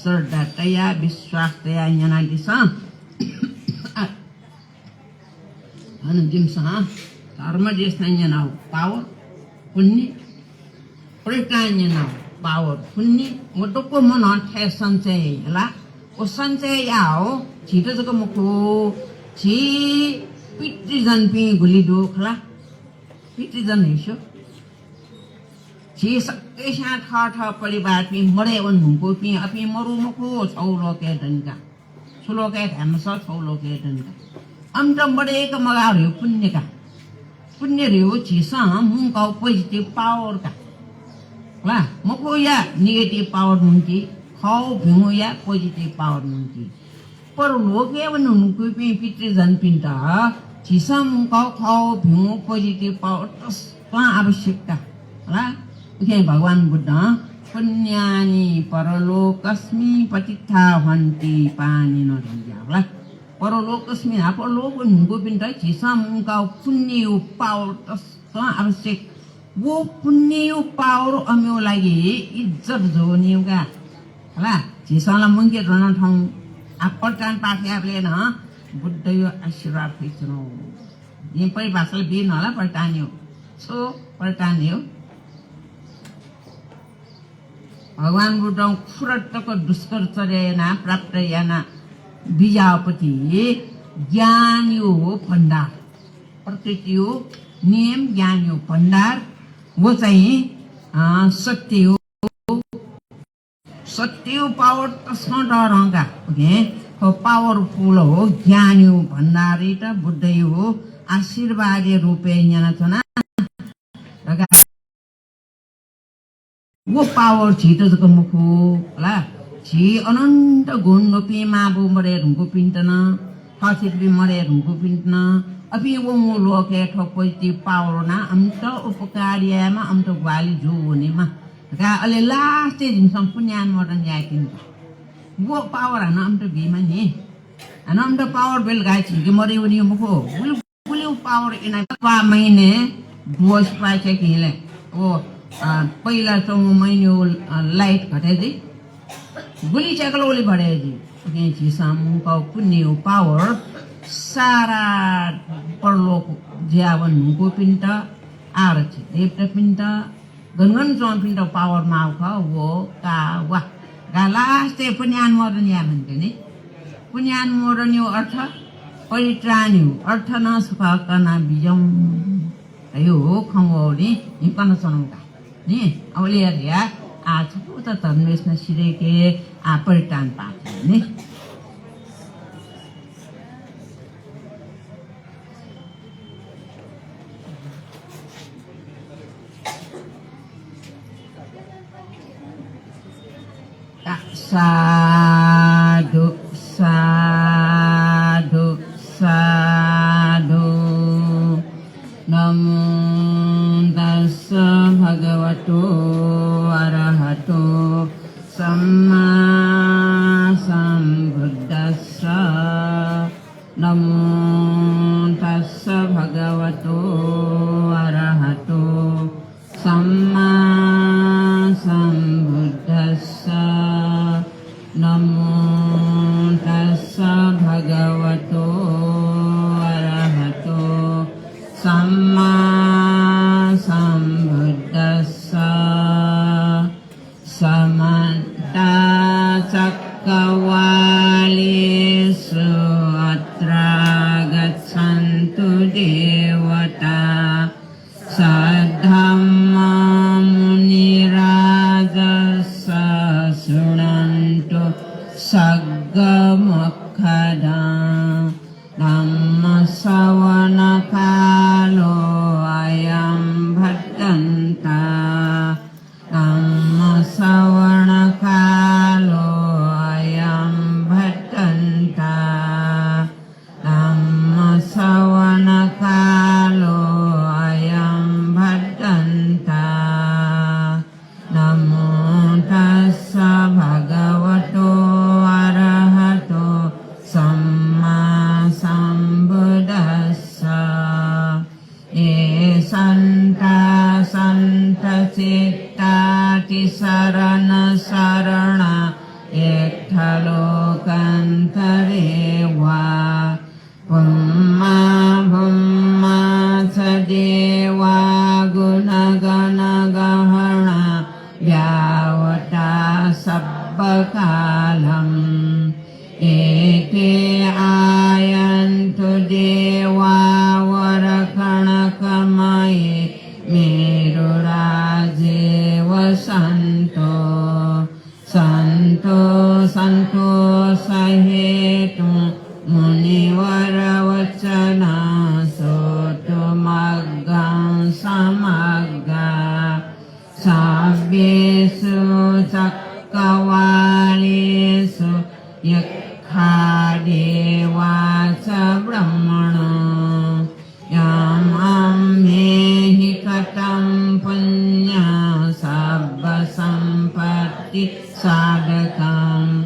श्रद्धा तयाः, विश्वास तयाः न्यनादिसँ। आ, अन जिमिसं धर्म देशना न्यनागु power, पुण्य, परित्राण न्यनागु power, पुण्य, व दक्व मनंथाय् सञ्चय याइ हला। व सञ्चय याःगु झीत जक मखु, झी पितृजनपिं गुलि दु खला। पितृजन हे स्यू। झी सकसियां थःथः परिवारपिं मदय् वने धुंकूपिं, अपिं मरु मखु, छगू लोकय् दनिका। छु लोकय् धायेमाःसा छगू लोकय् दनिका। अमित मदय्क मगाः धइगु पुण्य का। पुण्य धइगु झीसं मुंकागु positive power का। ला, मखुया negative power मुंकी, खःगु भिंगुया positive power मुंकी। परलोकय् वने धुंकूपिं पितृजनपिन्त झीसं मुंकागु खःगु भिंगु positive power तस- तसकं आवश्यक का। हला, उकिं भगवान बुद्धं पुण्यानि परलोकस्मिन् पतित्था ह्वन्ति पाणिनो धयादिया हला। परलोकस्मिन्, आ, परलोक वने धुंकूपिन्त झीसं मुंकागु पुण्यया power तसकं आवश्यक। व पुण्यया power अमिया लागि इज्जत जूगु का। हला, झीसं ला मुंके धुन थौं। आ, परित्राण पाठ यायेबलय् नं बुद्धया आशीर्वाद फइच्वनी। जिं परिभाषा ला बी नं ला परित्राणया। छु परित्राणया? भगवान बुद्धं खुरतक दुष्कर चर्या यानाः प्राप्त याना बिज्याःगु ज्ञानया भण्डार, प्रकृतिया नियम ज्ञानया भण्डार, व चाहिँ, अँ, सत्यया सत्यया power तसकं तःधं का। उकिं थ्व powerful हो, ज्ञानया भण्डारयात बुद्धया आशीर्वादया रूपय् न्यनाच्वना धकाः। व power झीत जक मखु ला, झी अनन्त गुण दुपिं मांबौ मदये धुंकूपिन्त नं, थःथितिपिं मदये धुंकूपिन्त नं, अपिं वंगु लोकय् थ्व positive power वनाः अमित उपकार यायेमा, अमित ग्वाहालि जू वनेमा। का अले last-य् जिमिसं पुण्यानुमोदन याये तिनि का। व power हानं अमित बीमा नि। हानं अमित power बेल गाय् छिके मदय् वनी मखु। गुलि, गुलि power इना पा महिने दुवस पाछे किले। ओ, अ, पहिला चौं महिने ओ, अ, light घटे जी। गुलि चेकल ओली भरे जी। उकिं झीसं मुंकः पुण्य power सारा परलोक ज्यावन नुगुपिन्त, आरक्षक देवतापिन्त, गनगन च्वंपिन्त power माःगु खः, व का वा। का last-य् पुण्यानुमोदन याये मन्त नि। पुण्यानुमोदनया अर्थ, परित्राणया अर्थ नं सुख कना बिजं। अयो खंगोली निकन चनंका। नि, अवले या, आ छुकुत धर्मेश न सिरेके, आ परित्राण पाठ नि। साधु, साधु, साधु। नमो तस्स भगवतो अरहतो सम्मा सम्बुद्धस्स। नमो तस्स भगवतो अरहतो सम्मा सम्बुद्धस्स। नमो तस्स भगवतो अरहतो सम्मा सम्बुद्धस्स। समन्ता चक्कवालेषु अत्रागच्छन्तु देवता। सद्धम्मं मुनिराजस्स शृणन्तु सग्गमोक्खदं। धम्मसवनकालो अयं भद्दन्ता। धम्मसवनकालो अयं भद्दन्ता। धम्मसवनकालो अयं भद्दन्ता। नमो तस्स भगवतो अरहतो सम्मा सम्बुद्धस्स। ये सन्ता सन्तचित्ता तिसरणसरणा इत्थलोकन्तरे वा। भुम्मा भुम्मा च देवा गुणगणगहणा व्यावता सब्बकालं। एते आयन्तु देवा वरकणकमये मेरुराजे वसन्तो। सन्तो सन्तोषहेतुं मुनिवरवचनां सोतु मग्गं समग्गा। सब्बेषु चक्कवालेषु यक्खा देवा च ब्रह्मणो। यं अम्हेहि कतं पुण्यं सब्बसम्पत्ति साधकं।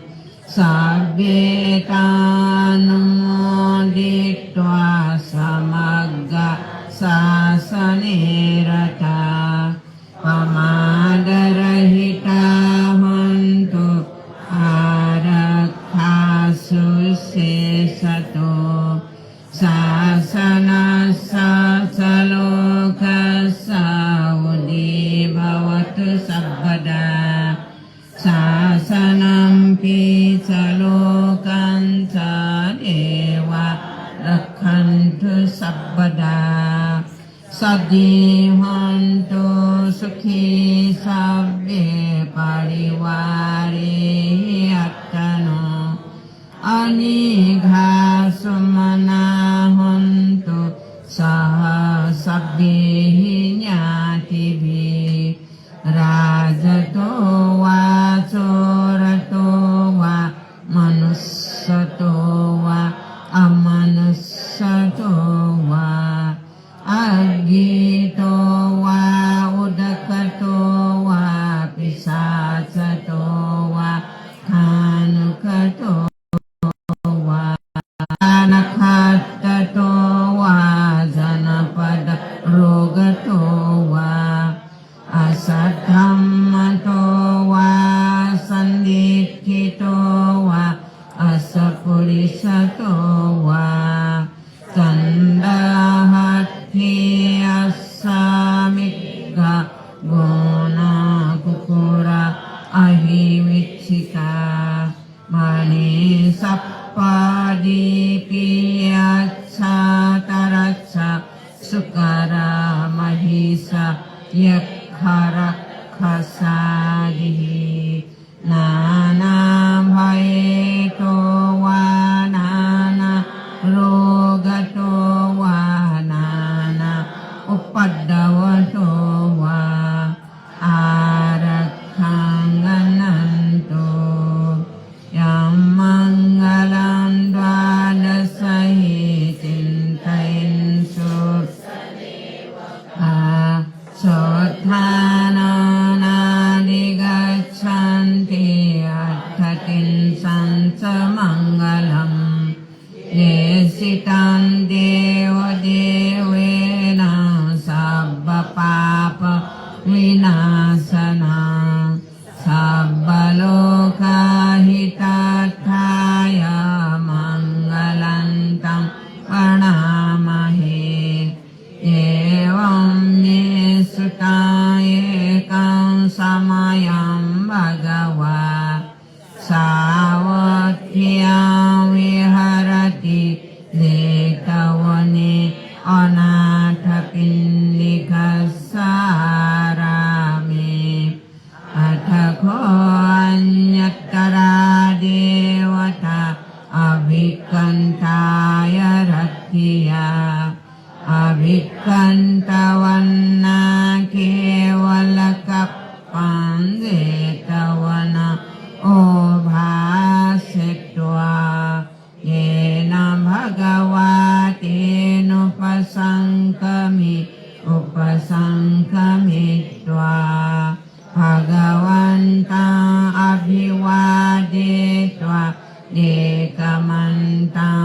सब्बे तानुमोदित्वा समग्गा सासने रता। पमादरहिता होन्तु आरक्खासु सेसतो। सासनस्स च लोकस्स उदी भवतु सब्बदा। सासनम्पि च लोकञ्च देवा रक्खन्तु सब्बदा। सद्दी होन्तु सुखी सब्बे परिवारे अत्तनो। अनिघा सुमना होन्तु सह सब्बेहि ञातिभि। राजतो वा चोरतो वा मनुस्सतो वा अमनुस्सतो वा। अग्गितो वा उदकतो वा सुकरमहिषा यक्षरक्षसादिः। नानाभयेतो वा नानारोगतो वा नाना उपद्रवतो वा आरक्षां गच्छन्तु। यं मङ्गलं द्वादशैः चिन्तयेन्सु आ, सोत्थानानाधिगच्छन्ति अष्टत्रिंशं च मङ्गलम्। देसितं देवदेवेन सब्बपापविनाशनं सब्बलोकहितार्थाय मङ्गलं तं प्रणमामहे। एवं मे सुतं एकं समयं भगवा सावत्थियां विहरति जेतवने अनाथपिण्डिकस्स आरामे। अथ खो अन्यत्रा देवता अभिक्कन्थाय रथिया। अभिक्कन्तवन्ना केवलकप्पं जेतवन ओभासेत्वा येन भगवा तेनुपसंकमि। उपसंकमित्वा भगवन्तं अभिवादेत्वा एकमन्तं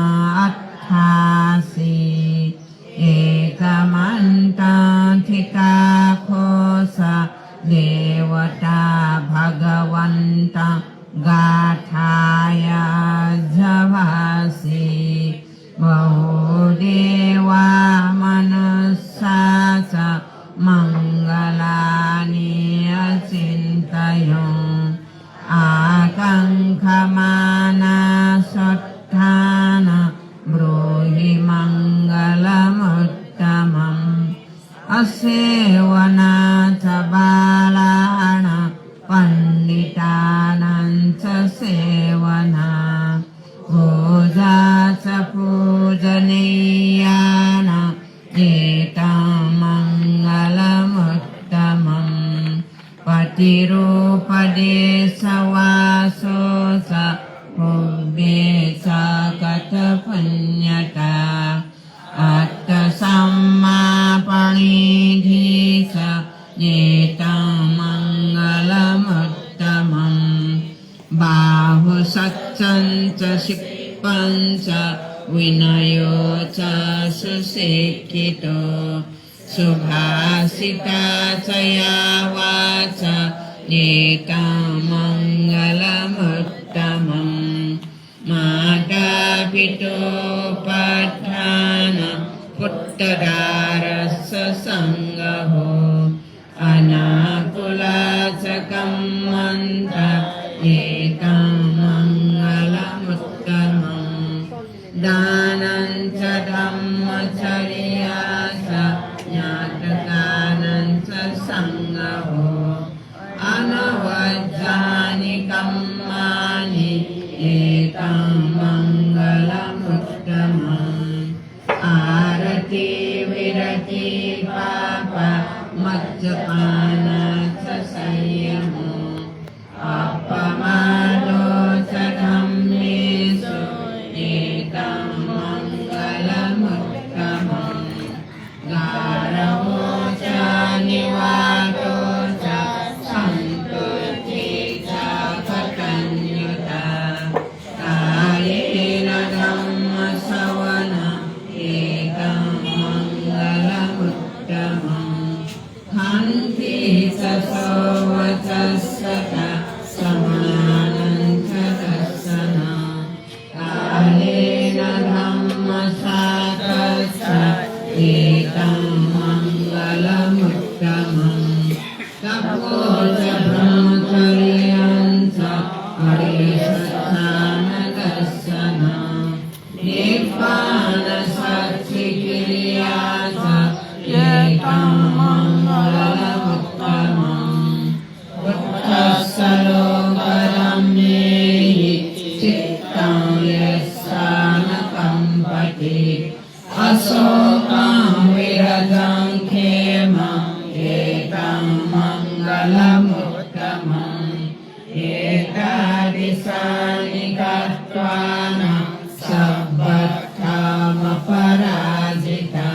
अट्ठासी। एकमन्तं थिता खो स देवता भगवन्तं गाथाया अझ्झभासी। बहू देवा मनुस्सा च मङ्गलानि अचिन्तयं। आकङ्खमाना सोत्थानं ब्रूहि मङ्गलमुत्तमम्। असेवना च बालानं पण्डितानं च सेवना। पूजा च पूजनीयानं एतं मङ्गलमुत्तमम्। पतिरूपदेशवासो च पुब्बे च कतपुण्यता। अट्टसम्मापणिधि च एतं मङ्गलमुत्तमम्। बाहुसच्चं च सिप्पं च विनयो च सुशिक्षितो। सुभाषिता च या वाच एतं मङ्गलमुत्तमम्। मातापितोपाध्यानं पुत्तदारस्स संगहो। अनाकुला च कम्मन्ता एतं मङ्गलमुत्तमम्। दानं च धम्मचरिया च ञातकानं च संगहो। अनवज्जानि कम्मानि एतं मङ्गलमुत्तमम्। आरती विरती पापा मज्जपाना च संयमो। अप्पमादो च धम्मेसु एतं मङ्गलमुत्तमम्। गारवो च निवातो च सन्तुट्टि च कटन्युता। कालेन धम्मसवनं एतं मङ्गलमुत्तमम्। खन्ति च सोवचस्सता समानं च दस्सनं। कालेन धम्मसाकच्च एतं मङ्गलमुत्तमम्। तपो च ब्रह्मचरियं च अरिसच्चान दस्सनं। निब्बानसच्चिकिरिया च मङ्गलमुत्तमम्। उद्धस्स लोकधर्मेहि चित्तं यस्सा न कम्पति। अशोकं विरजं खेमं एतं मङ्गलमुत्तमम्। एतादृशानि कत्वानं सब्बत्थमपराजिता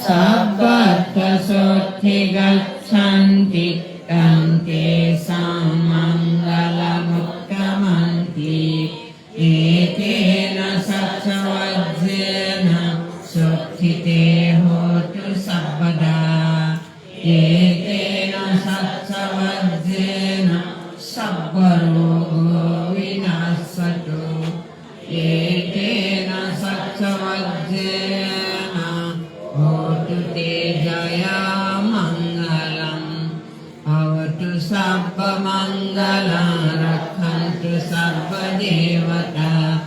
सब्बत्थ सोत्थि गच्छन्ति तं तेसं मङ्गलमुत्तमन्ति। एतेन सच्चवज्जेन सोत्थि ते होतु सब्बदा। एतेन सच्चवज्जेन सब्बरोगो विनस्सतु। एतेन सच्चवज्जेन होतु ते जयमङ्गलम्। भवतु सब्बमङ्गलं रक्खन्तु सब्बदेवता।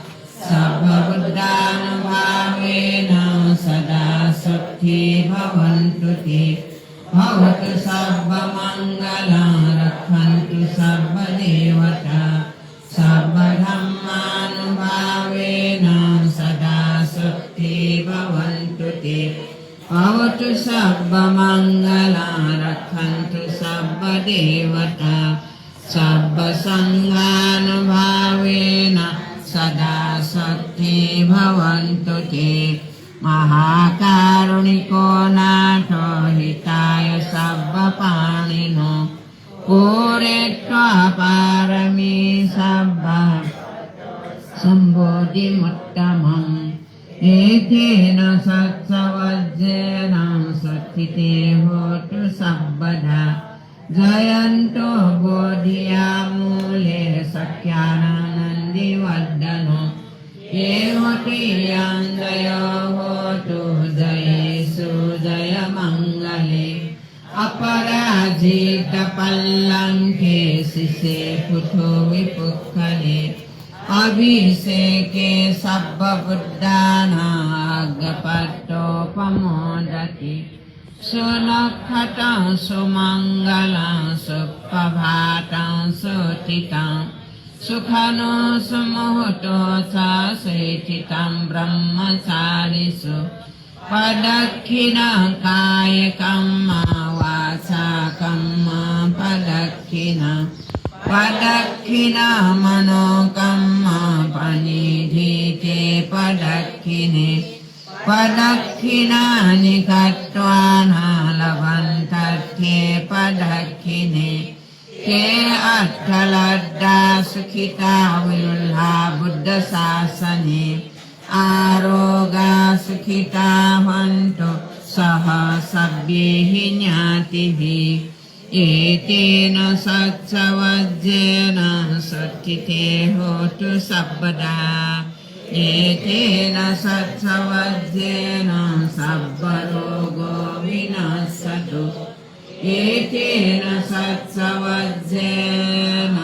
सब्बबुद्धानुभावेन सदा सोत्थि भवन्तु ते। भवतु सब्बमङ्गलं रक्खन्तु सब्बदेवता। सब्बधम्मानुभावेन सदा सोत्थि भवन्तु ते। भवतु सब्बमङ्गलं रक्खन्तु सब्बदेवता। सब्बसङ्घानुभावेन सदा सोत्थि भवन्तु ते। महाकारुणिको नाथो हिताय सब्बपाणिनो। पूरयित्वा पारमी सब्बा सम्बोधिमुत्तमम्। एतेन सच्चवज्जेन सोत्थि ते होतु सब्बदा। जयन्तो बोधिया मूले सख्यानां नन्दिवद्दनो। एवं त्रियं जयो होतु जयेषु जयमङ्गले। अपराजितपल्लङ्के सिसे पुथुविपुक्खले। अभिषेके सब्बबुद्धानां अग्गपत्तोपमोदति। सुनक्खतं सुमङ्गलं सुप्पभातं सुहुत्थितं। सुखनो सुमुहूर्तो च सुइच्छितं ब्रह्मचारिसु। पदक्खिणं कायकम्मं वाचाकम्मं पदक्खिणं। पदक्खिणं मनोकम्मं पणिधि ते पदक्खिणे। पदक्खिणानि कत्वानं लभन्तत्थे पदक्खिणे। ते अट्ठ लद्धा सुखिता विरुळ्हा बुद्धशासने। आरोगा सुखिता होन्तु सह सब्बेहि ञातिभि। एतेन सच्चवज्जेन सोत्थि ते होतु सब्बदा। एतेन सच्चवज्जेन सब्बरोगो विनस्सतु। एतेन सच्चवज्जेन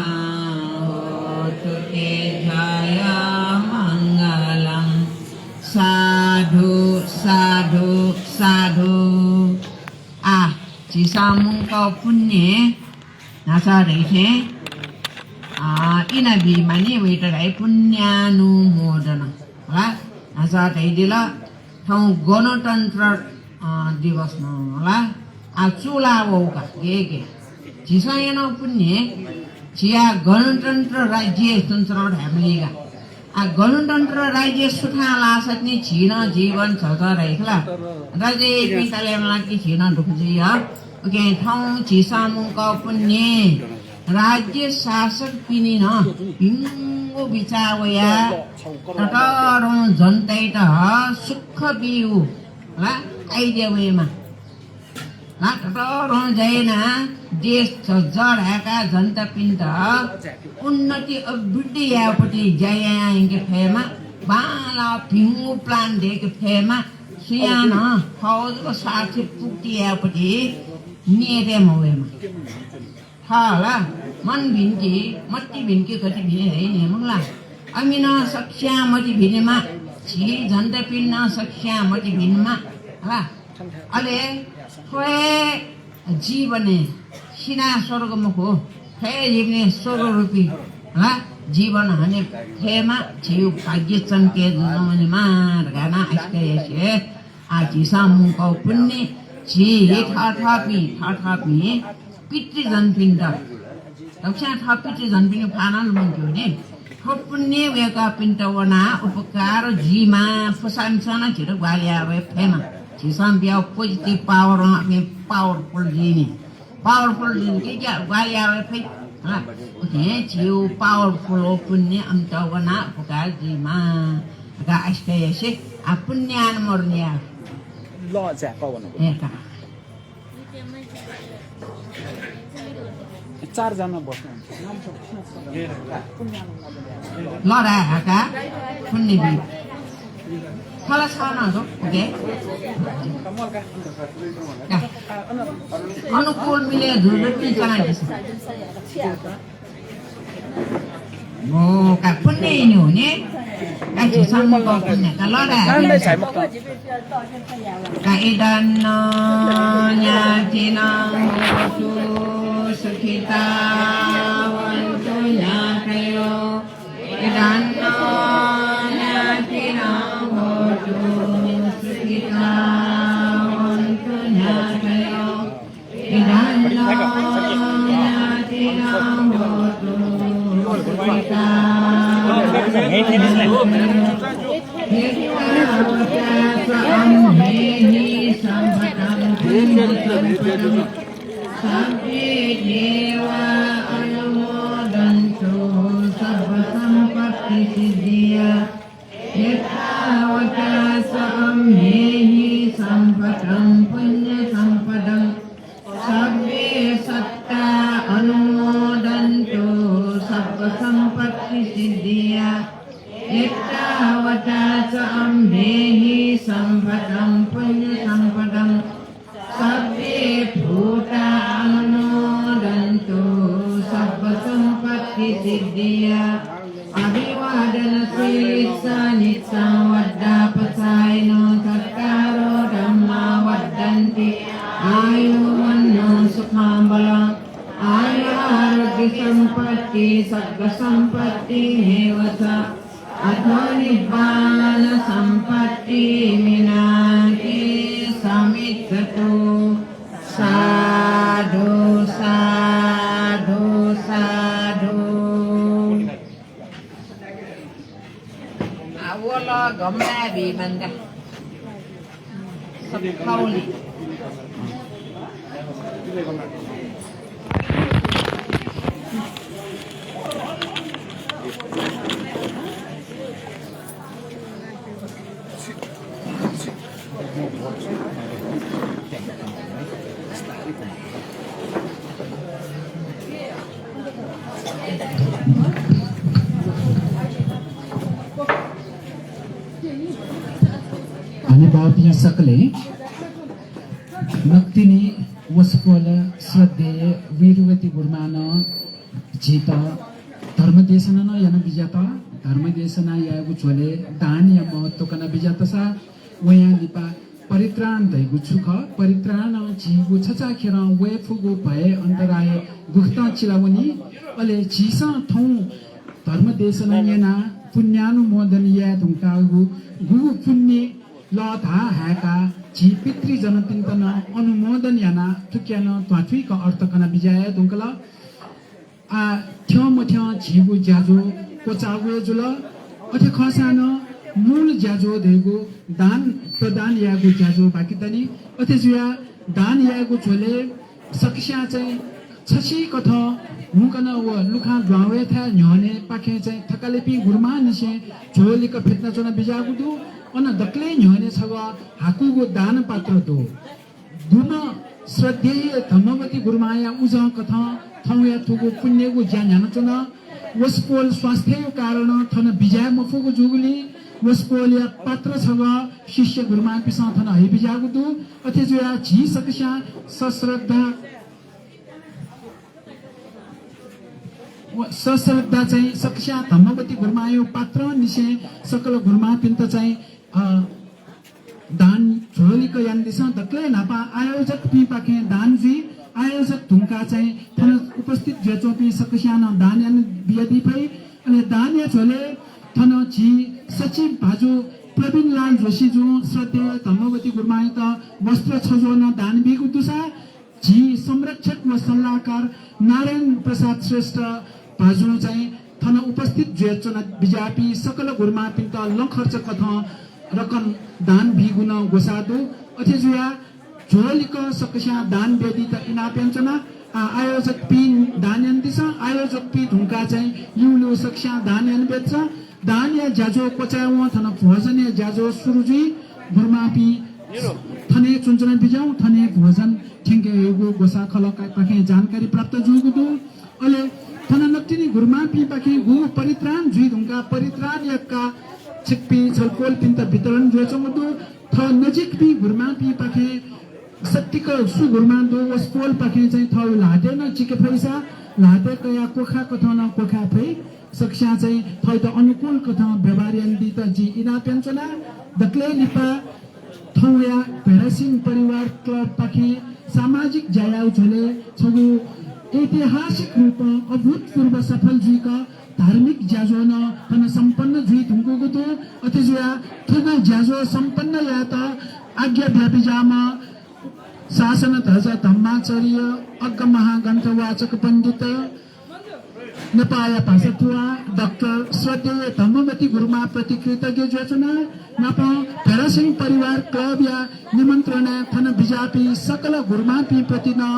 होतु ते जयमङ्गलम्। साधु, साधु, साधु। आः, झीसं मुंकःगु पुण्य न्हाचः धइथें, अ, इनाबी मानि वइत धाइ पुण्यानुमोदन। हला, न्हाचः धइदिल, थौं गणतन्त्र, अ, दिवस नं हला। आः चूलावःगु का, गेगे। झीसं यानागु पुण्य, झीया गणतन्त्र राज्य तन्त्र धायेमालीगु का। आः गणतन्त्र राज्य सुथां लाःसा तिनि झी नं जीवन झःझः धाइ खला। राज्य पिं तले मला कि झी नं दुःख जुइ। उकिं थौं झीसं मुंकःगु पुण्य राज्य शासकपिनि नं भिंगु बिचाः वयाः ततःधं जनतायात सुख बीगु ला idea वयेमा। ला ततःधं ज्या यानाः देश झःझः धायेकाः जनतापिन्त उन्नति अभिवृद्धि यायेपति ज्या यानाः यंके फयेमा, बांलाः भिंगु plan दयेके फयेमा, सुयां नं थःगु जक स्वार्थ पूर्ति यायेपति नियतय् मवयेमा। थः ला मन भिंकी, मति भिंकी, गति भिने हे न्ह्यः मखु ला। अमिनं सकस्यां मति भिनेमा, झी जनतापिन्नं सकस्यां मति भिनेमा, हला। अले थ्व हे जीवनय् सिनाः स्वर्ग मखु, थ्व हे जीवनय् स्वर्गरूपी, हला, जीवन हने फयेमा, झीगु भाग्य चंके जुयावनेमा धकाः नं आशिका यासें, आ, झीसं मुंकःगु पुण्य झी थःथःपिं, थःथःपिं पितृजनपिन्त दक्वस्यां थः पितृजनपिनि फाः नं लुमंकेगु नि। थ्व पुण्य वय्कःपिन्त वनाः उपकार जुइमा, फुसांनिसें नं झीत ग्वाहालि याये फयेमा। झीसं बियाः positive power नं अथे powerful जुइ नि। Powerful जुइ नि, के क्या ग्वाहालि याये फइ। हँ, उकिं झीगु powerful पुण्य अमित वनाः उपकार जुइमा धकाः आशिका यासें, आ, पुण्यानुमोदन या। ल, जा, पावन। ए, का। चारजना बस्नुहुन्छ। ल, राय् हाका, पुण्य बी। थला छ नं दु, OK। का। अनुकूल मिले जुल, पिं चना दिसँ। मो का पुण्य इनु ने। का झीसं मुंकःगु पुण्य का ल रा। का इदं नो ञातिनं होतु सुखिता होन्तु ञातयो। इदं नो ञातिनं होतु सुखिता होन्तु ञातयो। सब्बे देवा अनुमोदन्तु सब्ब सम्पत्ति सिद्धिया। एतावता च अम्हेहि सम्पदं पुण्य सम्पदं सब्बे सत्ता अनुमोदन्तु सब्ब सम्पत्ति सिद्धिया। एतावता च अम्हेहि सम्पदं पुण्य सम्पदं सब्बे भूता अनुमोदन्तु सब्ब सम्पत्ति सिद्धिया। अभिवादन सीलिस्सा निच्चं वद्धापचायिनो चत्तारो धम्मा वद्दन्ति आयु वन्नो सुखं बलं आयु आरोग्य सम्पत्ति सग्ग सम्पत्ति मेव च। अथो निब्बान सम्पत्ति मिनाति समिद्धतु। साधु साधु साधु। आ, वल गमलाय् बी मन्दा। सफाउली। हनेबहःपिं सकलें, नकतिनि वसपोल श्रद्धेय वीरवती गुरुमांनं झीत धर्मदेशना नं याना बिज्यात। धर्मदेशना यायेगु झ्वलय् दानया महत्व कना बिज्यातसा वयां लिपा परित्राण धइगु छु खः, परित्राणं झीगु छचाःखेरं वये फुगु भय अन्तराय गुकथं चिलावनी। अले झीसं थौं धर्मदेशना न्यनाः पुण्यानुमोदन याये धुंकाःगु गुगु पुण्य लः धाः हाय्काः झी पितृजनपिन्त नं अनुमोदन यानाः थुकिया नं ध्वाथुइक अर्थ कना बिज्याये धुंकल। आ, थ्यंमथ्यं झीगु ज्याझ्वः क्वचाःगु हे जुल। अथे खःसां नं मूल ज्याझ्वः धइगु दान प्रदान यायेगु ज्याझ्वः बाकि दनि। अथे जुयाः दान यायेगु झ्वलय् सकस्यां चाहिँ छसिकथं हुंकन व लुखां दुहां वयेथाय् न्ह्यःने पाखें चाहिँ थकालिपिं गुरुमांनिसें झ्वः लिक्क फ्यतुनाच्वना बिज्याःगु दु। अन दकलय् न्ह्यःने छगः हाकुगु दान पात्र दु। गुम्ह श्रद्धेय धम्मवती गुरुमांया उजं कथं थौंया थुगु पुण्यगु ज्या न्ह्यानाच्वन। वसपोल स्वास्थ्यया कारणं थन बिज्याये मफुगु जूगुलिं वसपोलया पात्र छगः शिष्य गुरुमांपिसं थन हयाबिज्याःगु दु। अथे जुयाः झी सकस्यां सश्रद्धा, व सश्रद्धा चाहिँ सकस्यां धम्मवती गुरुमांया पात्रंनिसें सकल गुरुमांपिन्त चाहिँ, अ, दान झ्वलिक यानादिसँ। दकलय् न्हापां आयोजकपिंपाखें दान जुइ। आयोजक धुंकाः चाहिँ थन उपस्थित जुयाच्वंपिं सकसियां नं दान याना बियादी फइ। अले दानया झ्वलय् थन झी सचिव भाजु प्रवीण लाल जोशीजुं श्रद्धेय धम्मवती गुरुमांयात वस्त्र छज्वः नं दान बीगु दुसा, झी संरक्षक व सल्लाहकार नारायण प्रसाद श्रेष्ठ भाजुं चाहिँ थन उपस्थित जुयाच्वना बिज्याःपिं सकल गुरुमांपिन्त लँ खर्च कथं रकम दान बीगु नं ग्वसाः दु। अथे जुयाः झ्वलिक सकसियां दान बियादीत इनाप यानाच्वना। आ, आयोजकपिं दान यानादिसँ। आयोजकपिं धुंकाः चाहिँ ल्यू ल्यू सकसियां दान याना बियादिसँ। दानया ज्याझ्वः क्वचाय्वं थन भोजनया ज्याझ्वः सुरु जुइ। गुरुमांपिं थन हे च्वनाच्वना बिज्याहुँ, थन हे भोजन थ्यंके हयेगु ग्वसाः खलःपाखें जानकारी प्राप्त जूगु दु। अले थन नकतिनि गुरुमांपिंपाखें गुगु परित्राण जुइ धुंकाः परित्राणया का छिकपिं छलपोलपिन्त वितरण जुयाच्वंगु दु। थः नजिकपिं गुरुमांपिंपाखें सत्तिक सु गुरुमां दु, वसपोलपाखें चाहिँ थःगु ल्हातय् नं चिके फइसा, ल्हातय् कयाः क्वखाः कथं नं क्वखाये फइ। सकसियां चाहिँ थःत अनुकूल कथं व्यवहार यानादीत जिं इनाप यानाच्वना। दकलय् लिपा थौंया भेडासिंह परिवार क्लबपाखें सामाजिक ज्याया झ्वलय् छगू ऐतिहासिक रूपं अभूतपूर्व सफल जुइक धार्मिक ज्याझ्वः नं थन सम्पन्न जुइ धुंकूगु दु। अथे जुयाः थुगु ज्याझ्वः सम्पन्न यायेत आज्ञा बियाबिज्याःम्ह शासन ध्वजा धम्माचार्य, अग्र महाग्रन्थ वाचक पण्डित, नेपाःया भाषा पुवाः डाक्टर श्रद्धेय धम्मवती गुरुमां प्रति कृतज्ञ जुयाच्वना। नापं भेडासिंह परिवार क्लबया निमन्त्रणाय् थन बिज्याःपिं सकल गुरुमांपिं प्रति नं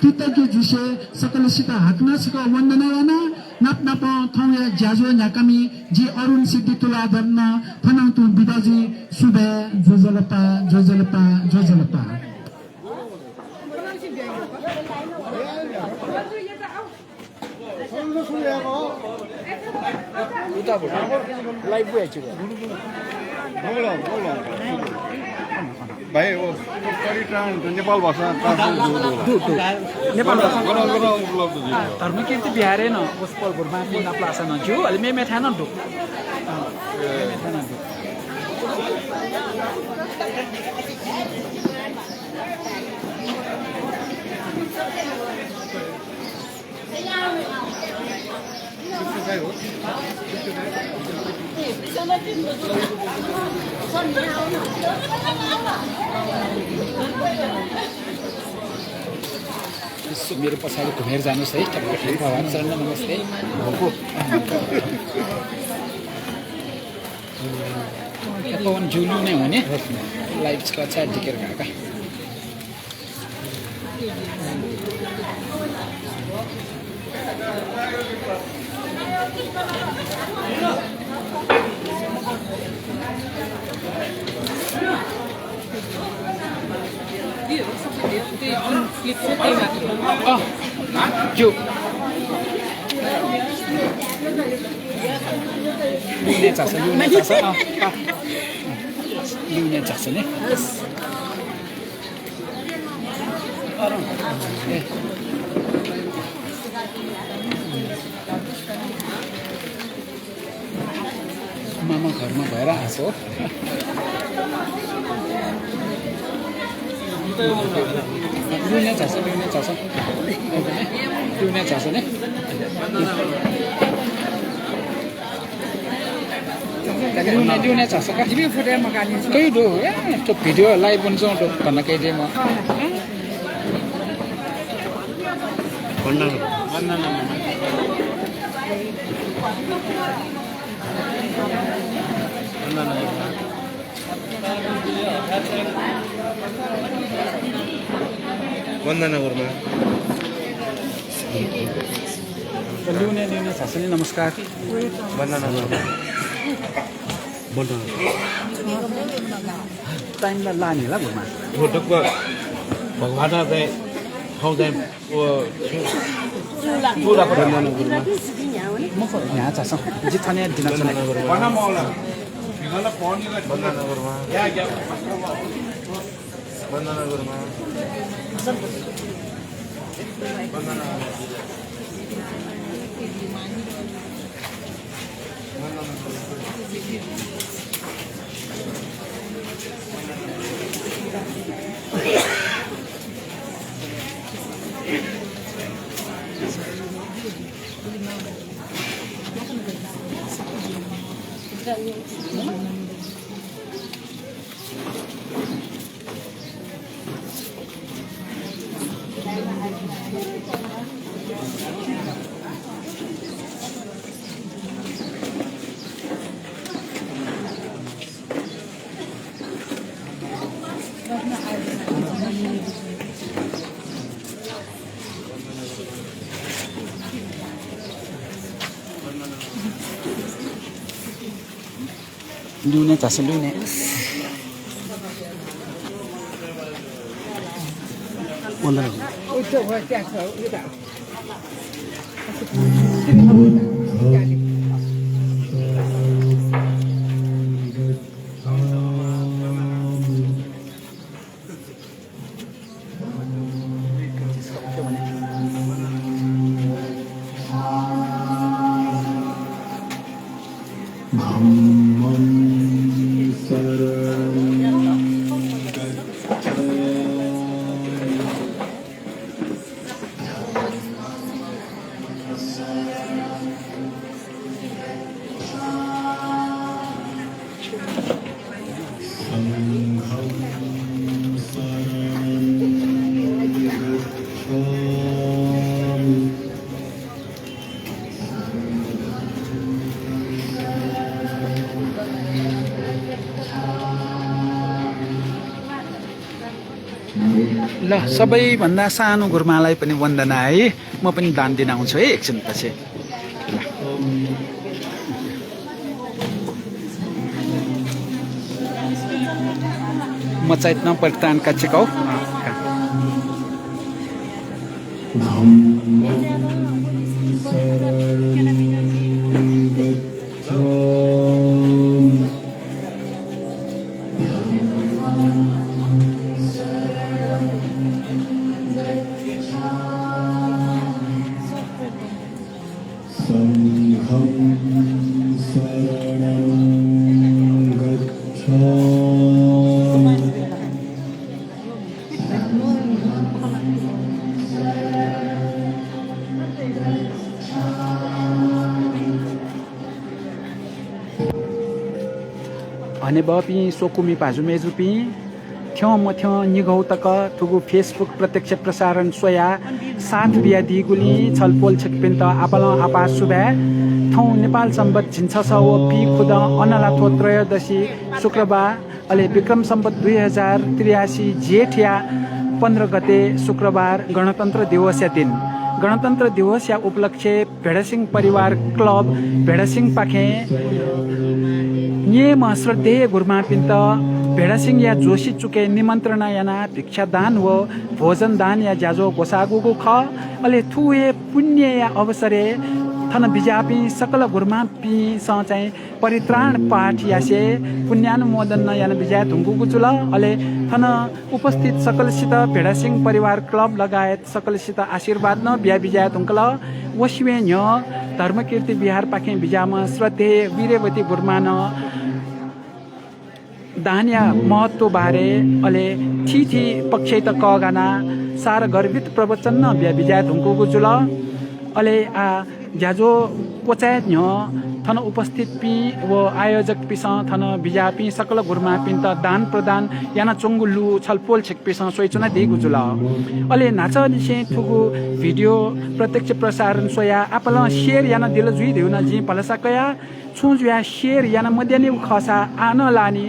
कृतज्ञ जुसे सकलसित हाकनं छकः वन्दना याना। नाप नापं थौंया ज्याझ्वः न्ह्याकामि जि अरुण सिद्धि तुलाधर नं थनं तुं बिदा जुइ। सुभाय्, ज्वजलपा, ज्वजलपा, ज्वजलपा। उताबाट live गएको छु। भाइ, ओ, परित्राण त नेपाल भाषा translate दु, दु। दु, दु। नेपाल भाषा। गन, गन उपलब्ध जुइ। धर्मकीर्ति विहारय् नं वसपोल गुरुमांपिं नापलाःसा नं ज्यू, अले मेमेथाय् नं दु। अँ, मेमेथाय् नं दु। यसो मेरो पछाडि घुमेर जानुस् है, ठ्याक्क ठ्याक्क भगवान चरण नमस्ते। यता वन जुलु नै हुने, live छ, अच्छा दिकेर गएको। अँ, ज्यू। लुने झासँ, लुने झासँ, अँ, अँ। लुने झासँ नि। मामा घरमा भएर हाँसो हो। लुने झासँ, लुने झासँ। लुने झासँ नि। ल्यूने, ल्यूने झासँ का? जिमि फुटे मकानी। कई दो, ए, तो video live बन जाऊँ तो करना कह दे माँ। वंदना। वंदना। वंदना गुरुमा। ल्यूने, ल्यूने झासँ नि, नमस्कार। वंदना गुरुमा। वंदना। Time ला लाने ला गुरुमा। हो, दक्व भगवान चाहिँ ठाउँ चाहिँ ओ, चूला। वंदना गुरुमा। मखु, न्ह्याः झासँ। जि थने दिना छु। वंदना गुरुमा। वंदना गुरुमा। वंदना गुरुमा। वंदना गुरुमा। वंदना गुरुमा। लुने झासँ, लुने। वन्दना। ल, सबैभन्दा सानो गुरुमालाई पनि वन्दना है। म पनि दान दिन आउँछु है एकछिनपछि। ल। म चैतन्य परित्राण कक्षको। सङ्घं शरणं गच्छामि। हनेबहःपिं स्वकुमि भाजु मय्‌जुपिं, थ्यंमथ्यं निघौ तक थुगु Facebook प्रत्यक्ष प्रसारण स्वयाः साथ बियादीगुलिं छलपोल छिकपिन्त आपालं आपाः सुभाय्। थौं नेपाल संवत् झिंछसः व पीखुदँ अनलाथ्व त्रयोदशी शुक्रबार, अले विक्रम संवत् दुई हजार त्रियासी जेठया पन्ध्र गते शुक्रबार गणतन्त्र दिवसया दिन। गणतन्त्र दिवसया उपलक्ष्ये भेडासिंह परिवार क्लब भेडासिंहपाखें निम्ह श्रद्धेय गुरुमांपिन्त भेडासिंहया जोशी चुकय् निमन्त्रणा यानाः भिक्षादान व भोजनदानया ज्याझ्वः ग्वसाःगुगु खः। अले थुगु हे पुण्यया अवसरय् थन बिज्याःपिं सकल गुरुमांपिन्सं चाहिँ परित्राण पाठ यासें पुण्यानुमोदन नं याना बिज्याये धुंकूगु जुल। अले थन उपस्थित सकलसित भेडासिंह परिवार क्लब लगायत सकलसित आशीर्वाद नं बिया बिज्याये धुंकल। व सिबें न्ह्यः धर्मकीर्ति विहारपाखें बिज्याःम्ह श्रद्धेय वीर्यवती गुरुमां नं दानया महत्व बारे अले थीथी पक्षयात कःघानाः सारगर्भित प्रवचन नं बिया बिज्याये धुंकूगु जुल। अले आः ज्याझ्वः क्वचाये न्ह्यः थन उपस्थितपिं व आयोजकपिन्सं थन बिज्याःपिं सकल गुरुमांपिन्त दान प्रदान यानाच्वंगु लु छलपोल छिकपिन्सं स्वयाच्वनादीगु जुल। अले न्हाचःनिसें थुगु भिडियो प्रत्यक्ष प्रसारण स्वयाः आपालं share यानादिल जुइ धइगु नं जिं भलसा कया। छुं जुयाः share याना मद्यानिगु खःसा आः नं लानि।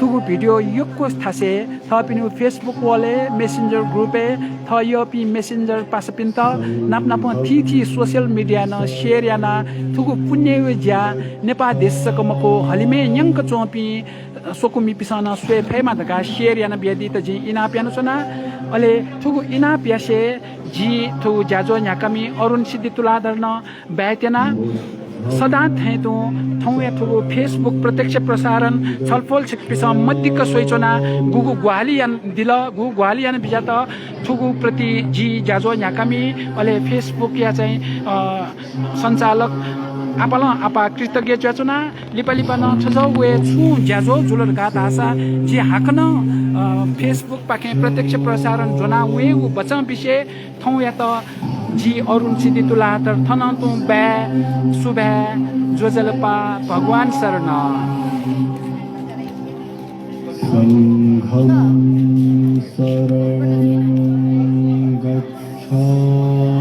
थुगु भिडियो यक्व थासय् थःपिनिगु Facebook wall-य्, Messenger group-य्, थः यःपिं Messenger पासापिन्त नाप नापं थीथी social media नं share यानाः थुगु पुण्यया ज्या नेपाः देश जक मखु, हलिमय् न्यंक च्वंपिं स्वकुमिपिन्सं नं स्वये फयेमा धकाः share याना बियादीत जिं इनाप यानाच्वना। अले थुगु इनाप यासें जिं थुगु ज्याझ्वः न्ह्याकामि अरुण सिद्धि तुलाधर नं बाय् त्यना। सदां थें तुं थौंया थुगु Facebook प्रत्यक्ष प्रसारण छलपोल छिकपिन्सं मदिक्क स्वयाच्वना, गुगु ग्वाहालि यानादिल, गुगु ग्वाहालि याना बिज्यात। थुगु प्रति जि ज्याझ्वः न्ह्याकामि, अले Facebook-या चाहिँ, अ, सञ्चालक आपालं आपाः कृतज्ञ जुयाच्वना। लिपा लिपा नं थज्याःगु हे छुं ज्याझ्वः जुल धकाः धाःसा जि हाकनं, अ, Facebook पाखें प्रत्यक्ष प्रसारण ज्वना वयेगु बचं बिसे थौंयात जि अरुण सिद्धि तुलाधर थनं तुं bye, सुभाय्, ज्वजलपा, भगवान शरण। संघं शरणं गच्छ।